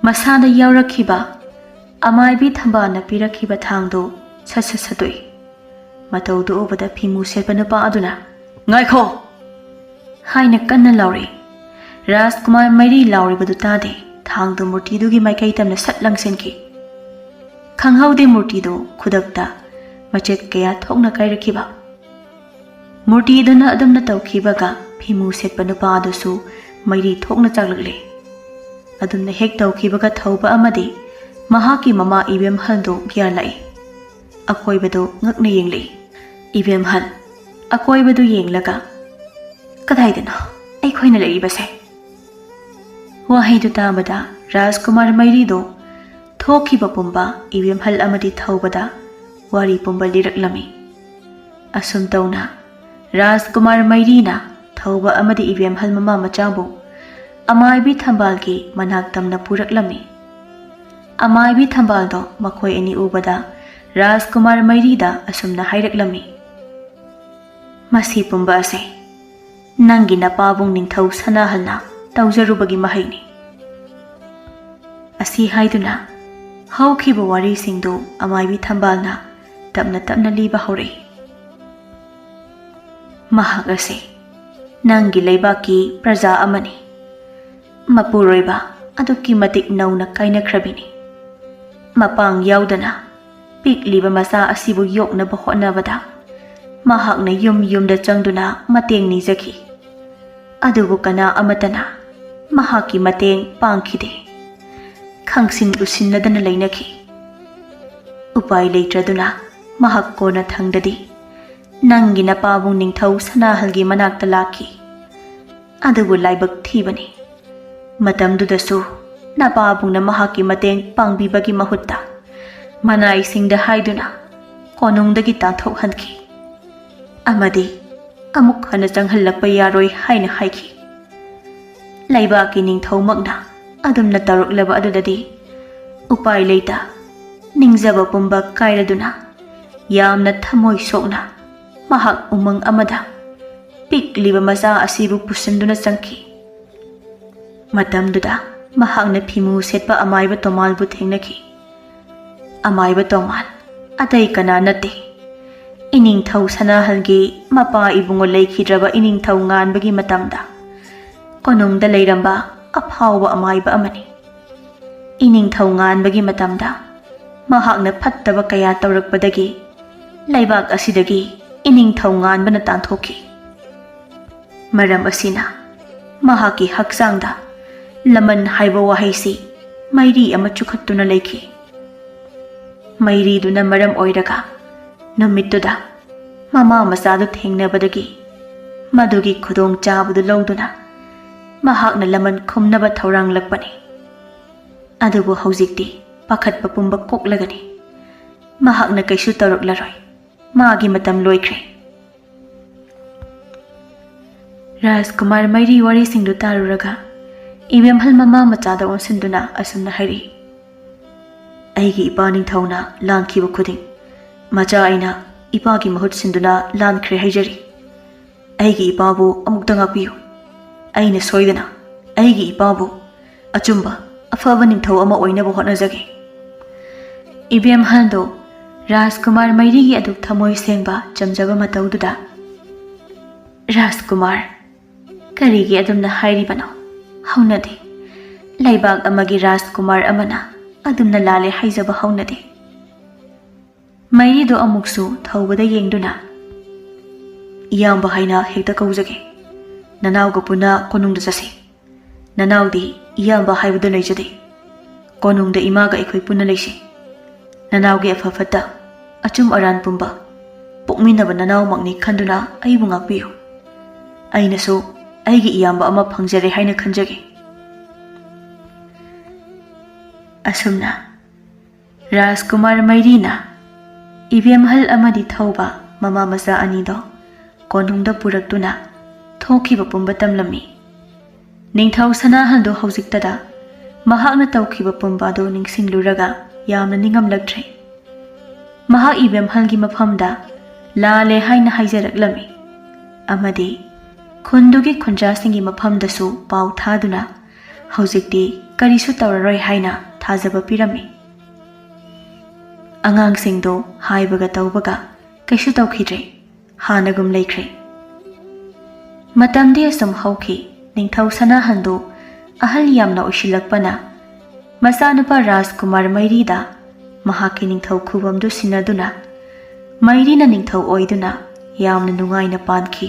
ꯃꯁꯥꯗ ꯌꯥꯎꯔꯛꯈꯤꯕ ꯑꯃꯥꯏꯕꯤ ꯊꯝꯕꯥꯜꯅ ꯄꯤꯔꯛꯈꯤꯕ ꯊꯥꯡꯗꯨ ꯁꯠ ꯁꯠ ꯁꯠꯇꯣꯛꯏ꯫ ꯃꯇꯧꯗꯨ ꯎꯕꯗ ꯐꯤꯃꯨ ꯁꯦꯠꯄ ꯅꯨꯄꯥ ꯑꯗꯨꯅ, "ꯉꯥꯏꯈꯣ!" ꯍꯥꯏꯅ ꯀꯟꯅ ꯂꯥꯎꯔꯛꯏ꯫ ꯔꯥꯖꯀꯨꯃꯥꯔ ꯃꯩꯔꯤ ꯂꯥꯎꯔꯤꯕꯗꯨ ꯇꯥꯗꯦ꯫ ꯊꯥꯡꯗꯨ ꯃꯨꯔꯇꯤꯗꯨꯒꯤ ꯃꯥꯏꯀꯩ ꯇꯝꯅ ꯁꯠ ꯂꯪꯁꯤꯟꯈꯤ꯫ ꯈꯪꯍꯧꯗꯦ ꯃꯨꯔꯇꯤꯗꯨ ꯈꯨꯗꯛꯇ ꯃꯆꯦꯠ ꯀꯌꯥ ꯊꯣꯛꯅ ꯀꯥꯏꯔꯛꯈꯤꯕ꯫ ꯃꯨꯔꯇꯤꯗꯨꯅ ꯑꯗꯨꯝꯅ ꯇꯧꯈꯤꯕꯒ ꯐꯤꯃꯨ ꯁꯦꯠꯄ ꯅꯨꯄꯥ ꯑꯗꯨꯁꯨ ꯃꯩꯔꯤ ꯊꯣꯛꯅ ꯆꯥꯛꯂꯛꯂꯦ꯫ ꯑꯗꯨꯝꯅ ꯍꯦꯛ ꯇꯧꯈꯤꯕꯒ ꯊꯧꯕ ꯑꯃꯗꯤ ꯃꯍꯥꯛꯀꯤ ꯃꯃꯥ ꯏꯕꯦꯝꯍꯜꯗꯨ ꯒ꯭ꯌꯥꯟ ꯂꯥꯛꯏ꯫ ꯑꯀꯣꯏꯕꯗꯨ ꯉꯛꯅ ꯌꯦꯡꯂꯛꯏ꯫ ꯏꯕꯦꯝꯍꯜ ꯑꯀꯣꯏꯕꯗꯨ ꯌꯦꯡꯂꯒ, "ꯀꯗꯥꯏꯗꯅꯣ ꯑꯩꯈꯣꯏꯅ ꯂꯩꯔꯤꯕꯁꯦ?" ꯋꯥꯍꯩꯗꯨ ꯇꯥꯕꯗ ꯔꯥꯖꯀꯨꯃꯥꯔ ꯃꯩꯔꯤꯗꯨ ꯊꯣꯛꯈꯤꯕ ꯄꯨꯝꯕ ꯏꯕꯦꯝꯍꯜ ꯑꯃꯗꯤ ꯊꯧꯕꯗ ꯋꯥꯔꯤ ꯄꯨꯝꯕ ꯂꯤꯔꯛꯂꯝꯃꯤ꯫ ꯑꯁꯨꯝ ꯇꯧꯅ ꯔꯥꯖꯀꯨꯃꯥꯔ ꯃꯩꯔꯤꯅ ꯊꯧꯕ ꯑꯃꯗꯤ ꯏꯕꯦꯝꯍꯜ ꯃꯃꯥ ꯃꯆꯥꯕꯨ ꯑꯃꯥꯏꯕꯤ ꯊꯝꯕꯥꯜꯒꯤ ꯃꯅꯥꯛ ꯇꯝꯅ ꯄꯨꯔꯛꯂꯝꯃꯤ꯫ ꯑꯃꯥꯏꯕꯤ ꯊꯝꯕꯥꯜꯗꯣ ꯃꯈꯣꯏ ꯑꯅꯤ ꯎꯕꯗ ꯔꯥꯖꯀꯨꯃꯥꯔ ꯃꯩꯔꯤꯗ ꯑꯁꯨꯝꯅ ꯍꯥꯏꯔꯛꯂꯝꯃꯤ, "ꯃꯁꯤ ꯄꯨꯝꯕ ꯑꯁꯦ ꯅꯪꯒꯤ ꯅꯄꯥꯕꯨꯡ ꯅꯤꯡꯊꯧ ꯁꯅꯥꯍꯜꯅ ꯇꯧꯖꯔꯨꯕꯒꯤ ꯃꯍꯩꯅꯤ"꯫ ꯑꯁꯤ ꯍꯥꯏꯗꯨꯅ ꯍꯧꯈꯤꯕ ꯋꯥꯔꯤꯁꯤꯡꯗꯨ ꯑꯃꯥꯏꯕꯤ ꯊꯝꯕꯥꯜꯅ ꯇꯞꯅ ꯇꯞꯅ ꯂꯤꯕ ꯍꯧꯔꯛꯏ꯫ "ꯃꯍꯥꯛ ꯑꯁꯤ ꯅꯪꯒꯤ ꯂꯩꯕꯥꯛꯀꯤ ꯄ꯭ꯔꯖꯥ ꯑꯃꯅꯤ꯫ ꯃꯄꯨꯔꯣꯏꯕ ꯑꯗꯨꯛꯀꯤ ꯃꯇꯤꯛ ꯅꯧꯅ ꯀꯥꯏꯅꯈ꯭ꯔꯕꯤꯅꯤ꯫ ꯃꯄꯥꯡ ꯌꯥꯎꯗꯅ ꯄꯤꯛꯂꯤꯕ ꯃꯆꯥ ꯑꯁꯤꯕꯨ ꯌꯣꯛꯅꯕ ꯍꯣꯠꯅꯕꯗ ꯃꯍꯥꯛꯅ ꯌꯨꯝ ꯌꯨꯝꯗ ꯆꯪꯗꯨꯅ ꯃꯇꯦꯡ ꯅꯤꯖꯈꯤ꯫ ꯑꯗꯨꯕꯨ ꯀꯅꯥ ꯑꯃꯠꯇꯅ ꯃꯍꯥꯛꯀꯤ ꯃꯇꯦꯡ ꯄꯥꯡꯈꯤꯗꯦ꯫ ꯈꯪꯁꯤꯟ ꯎꯁꯤꯟꯅꯗꯅ ꯂꯩꯅꯈꯤ꯫ ꯎꯄꯥꯏ ꯂꯩꯇ꯭ꯔꯗꯨꯅ ꯃꯍꯥꯛ ꯀꯣꯟꯅ ꯊꯪꯗꯗꯤ ꯅꯪꯒꯤ ꯅꯄꯥꯕꯨꯡ ꯅꯤꯡꯊꯧ ꯁꯅꯥꯍꯜꯒꯤ ꯃꯅꯥꯛꯇ ꯂꯥꯛꯈꯤ꯫ ꯑꯗꯨꯕꯨ ꯂꯥꯏꯕꯛ ꯊꯤꯕꯅꯤ, ꯃꯇꯝꯗꯨꯗꯁꯨ ꯅꯄꯥꯕꯨꯡꯅ ꯃꯍꯥꯛꯀꯤ ꯃꯇꯦꯡ ꯄꯥꯡꯕꯤꯕꯒꯤ ꯃꯍꯨꯠꯇ ꯃꯅꯥꯏꯁꯤꯡꯗ ꯍꯥꯏꯗꯨꯅ ꯀꯣꯅꯨꯡꯗꯒꯤ ꯇꯥꯟꯊꯣꯛꯍꯟꯈꯤ ꯑꯃꯗꯤ ꯑꯃꯨꯛ ꯍꯟꯅ ꯆꯪꯍꯜꯂꯛꯄ ꯌꯥꯔꯣꯏ ꯍꯥꯏꯅ ꯍꯥꯏꯈꯤ꯫ ꯂꯩꯕꯥꯛꯀꯤ ꯅꯤꯡꯊꯧꯃꯛꯅ ꯑꯗꯨꯝꯅ ꯇꯧꯔꯛꯂꯕ ꯑꯗꯨꯗꯗꯤ ꯎꯄꯥꯏ ꯂꯩꯇ ꯅꯤꯡꯖꯕ ꯄꯨꯝꯕ ꯀꯥꯏꯔꯗꯨꯅ ꯌꯥꯝꯅ ꯊꯃꯣꯏ ꯁꯣꯛꯅ ꯃꯍꯥꯛ ꯎꯃꯪ ꯑꯃꯗ ꯄꯤꯛꯂꯤꯕ ꯃꯆꯥ ꯑꯁꯤꯕꯨ ꯄꯨꯁꯤꯟꯗꯨꯅ ꯆꯪꯈꯤ꯫ ꯃꯇꯝꯗꯨꯗ ꯃꯍꯥꯛꯅ ꯐꯤꯃꯨ ꯁꯦꯠꯄ ꯑꯃꯥꯏꯕ ꯇꯣꯃꯥꯜꯕꯨ ꯊꯦꯡꯅꯈꯤ꯫ ꯑꯃꯥꯏꯕ ꯇꯣꯃꯥꯜ ꯑꯇꯩ ꯀꯅꯥ ꯅꯠꯇꯦ, ꯏꯅꯤꯡꯊꯧ ꯁꯅꯥꯍꯜꯒꯤ ꯃꯄꯥ ꯏꯕꯨꯡꯉꯣ ꯂꯩꯈꯤꯗ꯭ꯔꯕ ꯏꯅꯤꯡꯊꯧ ꯉꯥꯟꯕꯒꯤ ꯃꯇꯝꯗ ꯀꯣꯅꯨꯡꯗ ꯂꯩꯔꯝꯕ ꯑꯐꯥꯎꯕ ꯑꯃꯥꯏꯕ ꯑꯃꯅꯤ꯫ ꯏꯅꯤꯡꯊꯧ ꯉꯥꯟꯕꯒꯤ ꯃꯇꯝꯗ ꯃꯍꯥꯛꯅ ꯐꯠꯇꯕ ꯀꯌꯥ ꯇꯧꯔꯛꯄꯗꯒꯤ ꯂꯩꯕꯥꯛ ꯑꯁꯤꯗꯒꯤ ꯏꯅꯤꯡꯊꯧ ꯉꯥꯟꯕꯅ ꯇꯥꯟꯊꯣꯛꯈꯤ꯫ ꯃꯔꯝ ꯑꯁꯤꯅ ꯃꯍꯥꯛꯀꯤ ꯍꯛꯆꯥꯡꯗ ꯂꯃꯟ ꯍꯥꯏꯕ ꯋꯥꯍꯩꯁꯤ ꯃꯩꯔꯤ ꯑꯃ ꯆꯨꯈꯠꯇꯨꯅ ꯂꯩꯈꯤ꯫ ꯃꯩꯔꯤꯗꯨꯅ ꯃꯔꯝ ꯑꯣꯏꯔꯒ ꯅꯨꯃꯤꯠꯇꯨꯗ ꯃꯃꯥ ꯃꯆꯥꯗꯨ ꯊꯦꯡꯅꯕꯗꯒꯤ ꯃꯗꯨꯒꯤ ꯈꯨꯗꯣꯡꯆꯥꯕꯗꯨ ꯂꯧꯗꯨꯅ ꯃꯍꯥꯛꯅ ꯂꯃꯟ ꯈꯨꯝꯅꯕ ꯊꯧꯔꯥꯡꯂꯛꯄꯅꯤ꯫ ꯑꯗꯨꯕꯨ ꯍꯧꯖꯤꯛꯇꯤ ꯄꯥꯈꯠꯄ ꯄꯨꯝꯕ ꯀꯣꯛꯂꯒꯅꯤ꯫ ꯃꯍꯥꯛꯅ ꯀꯩꯁꯨ ꯇꯧꯔꯛꯂꯔꯣꯏ꯫ ꯃꯥꯒꯤ ꯃꯇꯝ ꯂꯣꯏꯈ꯭ꯔꯦ꯫ ꯔꯥꯖꯀꯨꯃꯥꯔ ꯃꯩꯔꯤ ꯋꯥꯔꯤꯁꯤꯡꯗꯨ ꯇꯥꯔꯨꯔꯒ ꯏꯕꯦꯝꯍꯜ ꯃꯃꯥ ꯃꯆꯥꯗ ꯑꯣꯟꯁꯤꯟꯗꯨꯅ ꯑꯁꯨꯝꯅ ꯍꯥꯏꯔꯤ, "ꯑꯩꯒꯤ ꯏꯄꯥ ꯅꯤꯡꯊꯧꯅ ꯂꯥꯟꯈꯤꯕ ꯈꯨꯗꯤꯡ ꯃꯆꯥ ꯑꯩꯅ ꯏꯄꯥꯒꯤ ꯃꯍꯨꯠ ꯁꯤꯟꯗꯨꯅ ꯂꯥꯟꯈ꯭ꯔꯦ ꯍꯥꯏꯖꯔꯤ꯫ ꯑꯩꯒꯤ ꯏꯄꯥꯕꯨ ꯑꯃꯨꯛꯇ ꯉꯥꯛꯄꯤꯌꯨ꯫ ꯑꯩꯅ ꯁꯣꯏꯗꯅ ꯑꯩꯒꯤ ꯏꯄꯥꯕꯨ ꯑꯆꯨꯝꯕ ꯑꯐꯕ ꯅꯤꯡꯊꯧ ꯑꯃ ꯑꯣꯏꯅꯕ ꯍꯣꯠꯅꯖꯒꯦ꯫" ꯏꯕꯦꯝꯍꯜꯗꯣ ꯔꯥꯖꯀꯨꯃꯥꯔ ꯃꯩꯔꯤꯒꯤ ꯑꯗꯨꯛ ꯊꯃꯣꯏ ꯁꯦꯡꯕ ꯆꯝꯖꯕ ꯃꯇꯧꯗꯨꯗ, "ꯔꯥꯖꯀꯨꯃꯥꯔ, ꯀꯔꯤꯒꯤ ꯑꯗꯨꯝꯅ ꯍꯥꯏꯔꯤꯕꯅꯣ? ꯍꯧꯅꯗꯦ꯫ ꯂꯩꯕꯥꯛ ꯑꯃꯒꯤ ꯔꯥꯖꯀꯨꯃꯥꯔ ꯑꯃꯅ ꯑꯗꯨꯝꯅ ꯂꯥꯜꯂꯦ ꯍꯥꯏꯖꯕ ꯍꯧꯅꯗꯦ꯫" ꯃꯩꯔꯤꯗꯨ ꯑꯃꯨꯛꯁꯨ ꯊꯧꯕꯗ ꯌꯦꯡꯗꯨꯅ, "ꯏꯌꯥꯝꯕ ꯍꯥꯏꯅ ꯍꯦꯛꯇ ꯀꯧꯖꯒꯦ꯫ ꯅꯅꯥꯎꯒ ꯄꯨꯟꯅ ꯀꯣꯅꯨꯡꯗ ꯆꯠꯁꯤ꯫ ꯅꯅꯥꯎꯗꯤ ꯏꯌꯥꯝꯕ ꯍꯥꯏꯕꯗꯨ ꯂꯩꯖꯗꯦ꯫ ꯀꯣꯅꯨꯡꯗ ꯏꯃꯥꯒ ꯑꯩꯈꯣꯏ ꯄꯨꯟꯅ ꯂꯩꯁꯤ꯫ ꯅꯅꯥꯎꯒꯤ ꯑꯐ ꯐꯠꯇ, ꯑꯆꯨꯝ ꯑꯔꯥꯟ ꯄꯨꯝꯕ ꯄꯣꯛꯃꯤꯟꯅꯕ ꯅꯅꯥꯎꯃꯛꯅꯤ ꯈꯟꯗꯨꯅ ꯑꯩꯕꯨ ꯉꯥꯛꯄꯤꯌꯨ꯫ ꯑꯩꯅꯁꯨ ꯑꯩꯒꯤ ꯏꯌꯥꯝꯕ ꯑꯃ ꯐꯪꯖꯔꯦ ꯍꯥꯏꯅ ꯈꯟꯖꯒꯦ꯫" ꯑꯁꯨꯝꯅ ꯔꯥꯖꯀꯨꯃꯥꯔ ꯃꯩꯔꯤꯅ ꯏꯕꯦꯝꯍꯜ ꯑꯃꯗꯤ ꯊꯧꯕ ꯃꯃꯥ ꯃꯆꯥ ꯑꯅꯤꯗꯣ ꯀꯣꯅꯨꯡꯗ ꯄꯨꯔꯛꯇꯨꯅ ꯊꯣꯛꯈꯤꯕ ꯄꯨꯝꯕ ꯇꯝꯂꯝꯃꯤ꯫ ꯅꯤꯡꯊꯧ ꯁꯅꯥꯍꯜꯗꯨ ꯍꯧꯖꯤꯛꯇꯗ ꯃꯍꯥꯛꯅ ꯇꯧꯈꯤꯕ ꯄꯨꯝꯕ ꯑꯗꯨ ꯅꯤꯡꯁꯤꯡꯂꯨꯔꯒ ꯌꯥꯝꯅ ꯅꯤꯡꯉꯝꯂꯛꯇ꯭ꯔꯦ꯫ ꯃꯍꯥꯛ ꯏꯕꯦꯝꯍꯜꯒꯤ ꯃꯐꯝꯗ ꯂꯥꯜꯂꯦ ꯍꯥꯏꯅ ꯍꯥꯏꯖꯔꯛꯂꯝꯃꯤ ꯑꯃꯗꯤ ꯈꯨꯟꯗꯨꯒꯤ ꯈꯨꯟꯖꯥꯁꯤꯡꯒꯤ ꯃꯐꯝꯗꯁꯨ ꯄꯥꯎ ꯊꯥꯗꯨꯅ ꯍꯧꯖꯤꯛꯇꯤ ꯀꯔꯤꯁꯨ ꯇꯧꯔꯔꯣꯏ ꯍꯥꯏꯅ ꯊꯥꯖꯕ ꯄꯤꯔꯝꯃꯤ꯫ ꯑꯉꯥꯡꯁꯤꯡꯗꯣ ꯍꯥꯏꯕꯒ ꯇꯧꯕꯒ ꯀꯩꯁꯨ ꯇꯧꯈꯤꯗ꯭ꯔꯦ꯫ ꯍꯥꯟꯅꯒꯨꯝ ꯂꯩꯈ꯭ꯔꯦ꯫ ꯃꯇꯝꯗꯤ ꯑꯁꯨꯝ ꯍꯧꯈꯤ꯫ ꯅꯤꯡꯊꯧ ꯁꯅꯥꯍꯟꯗꯨ ꯑꯍꯜ ꯌꯥꯝꯅ ꯑꯣꯏꯁꯤꯜꯂꯛꯄꯅ ꯃꯆꯥꯅꯨꯄꯥ ꯔꯥꯖꯀꯨꯃꯥꯔ ꯃꯩꯔꯤꯗ ꯃꯍꯥꯛꯀꯤ ꯅꯤꯡꯊꯧ ꯈꯨꯕꯝꯗꯨ ꯁꯤꯟꯅꯗꯨꯅ ꯃꯩꯔꯤꯅ ꯅꯤꯡꯊꯧ ꯑꯣꯏꯗꯨꯅ ꯌꯥꯝꯅ ꯅꯨꯡꯉꯥꯏꯅ ꯄꯥꯟꯈꯤ꯫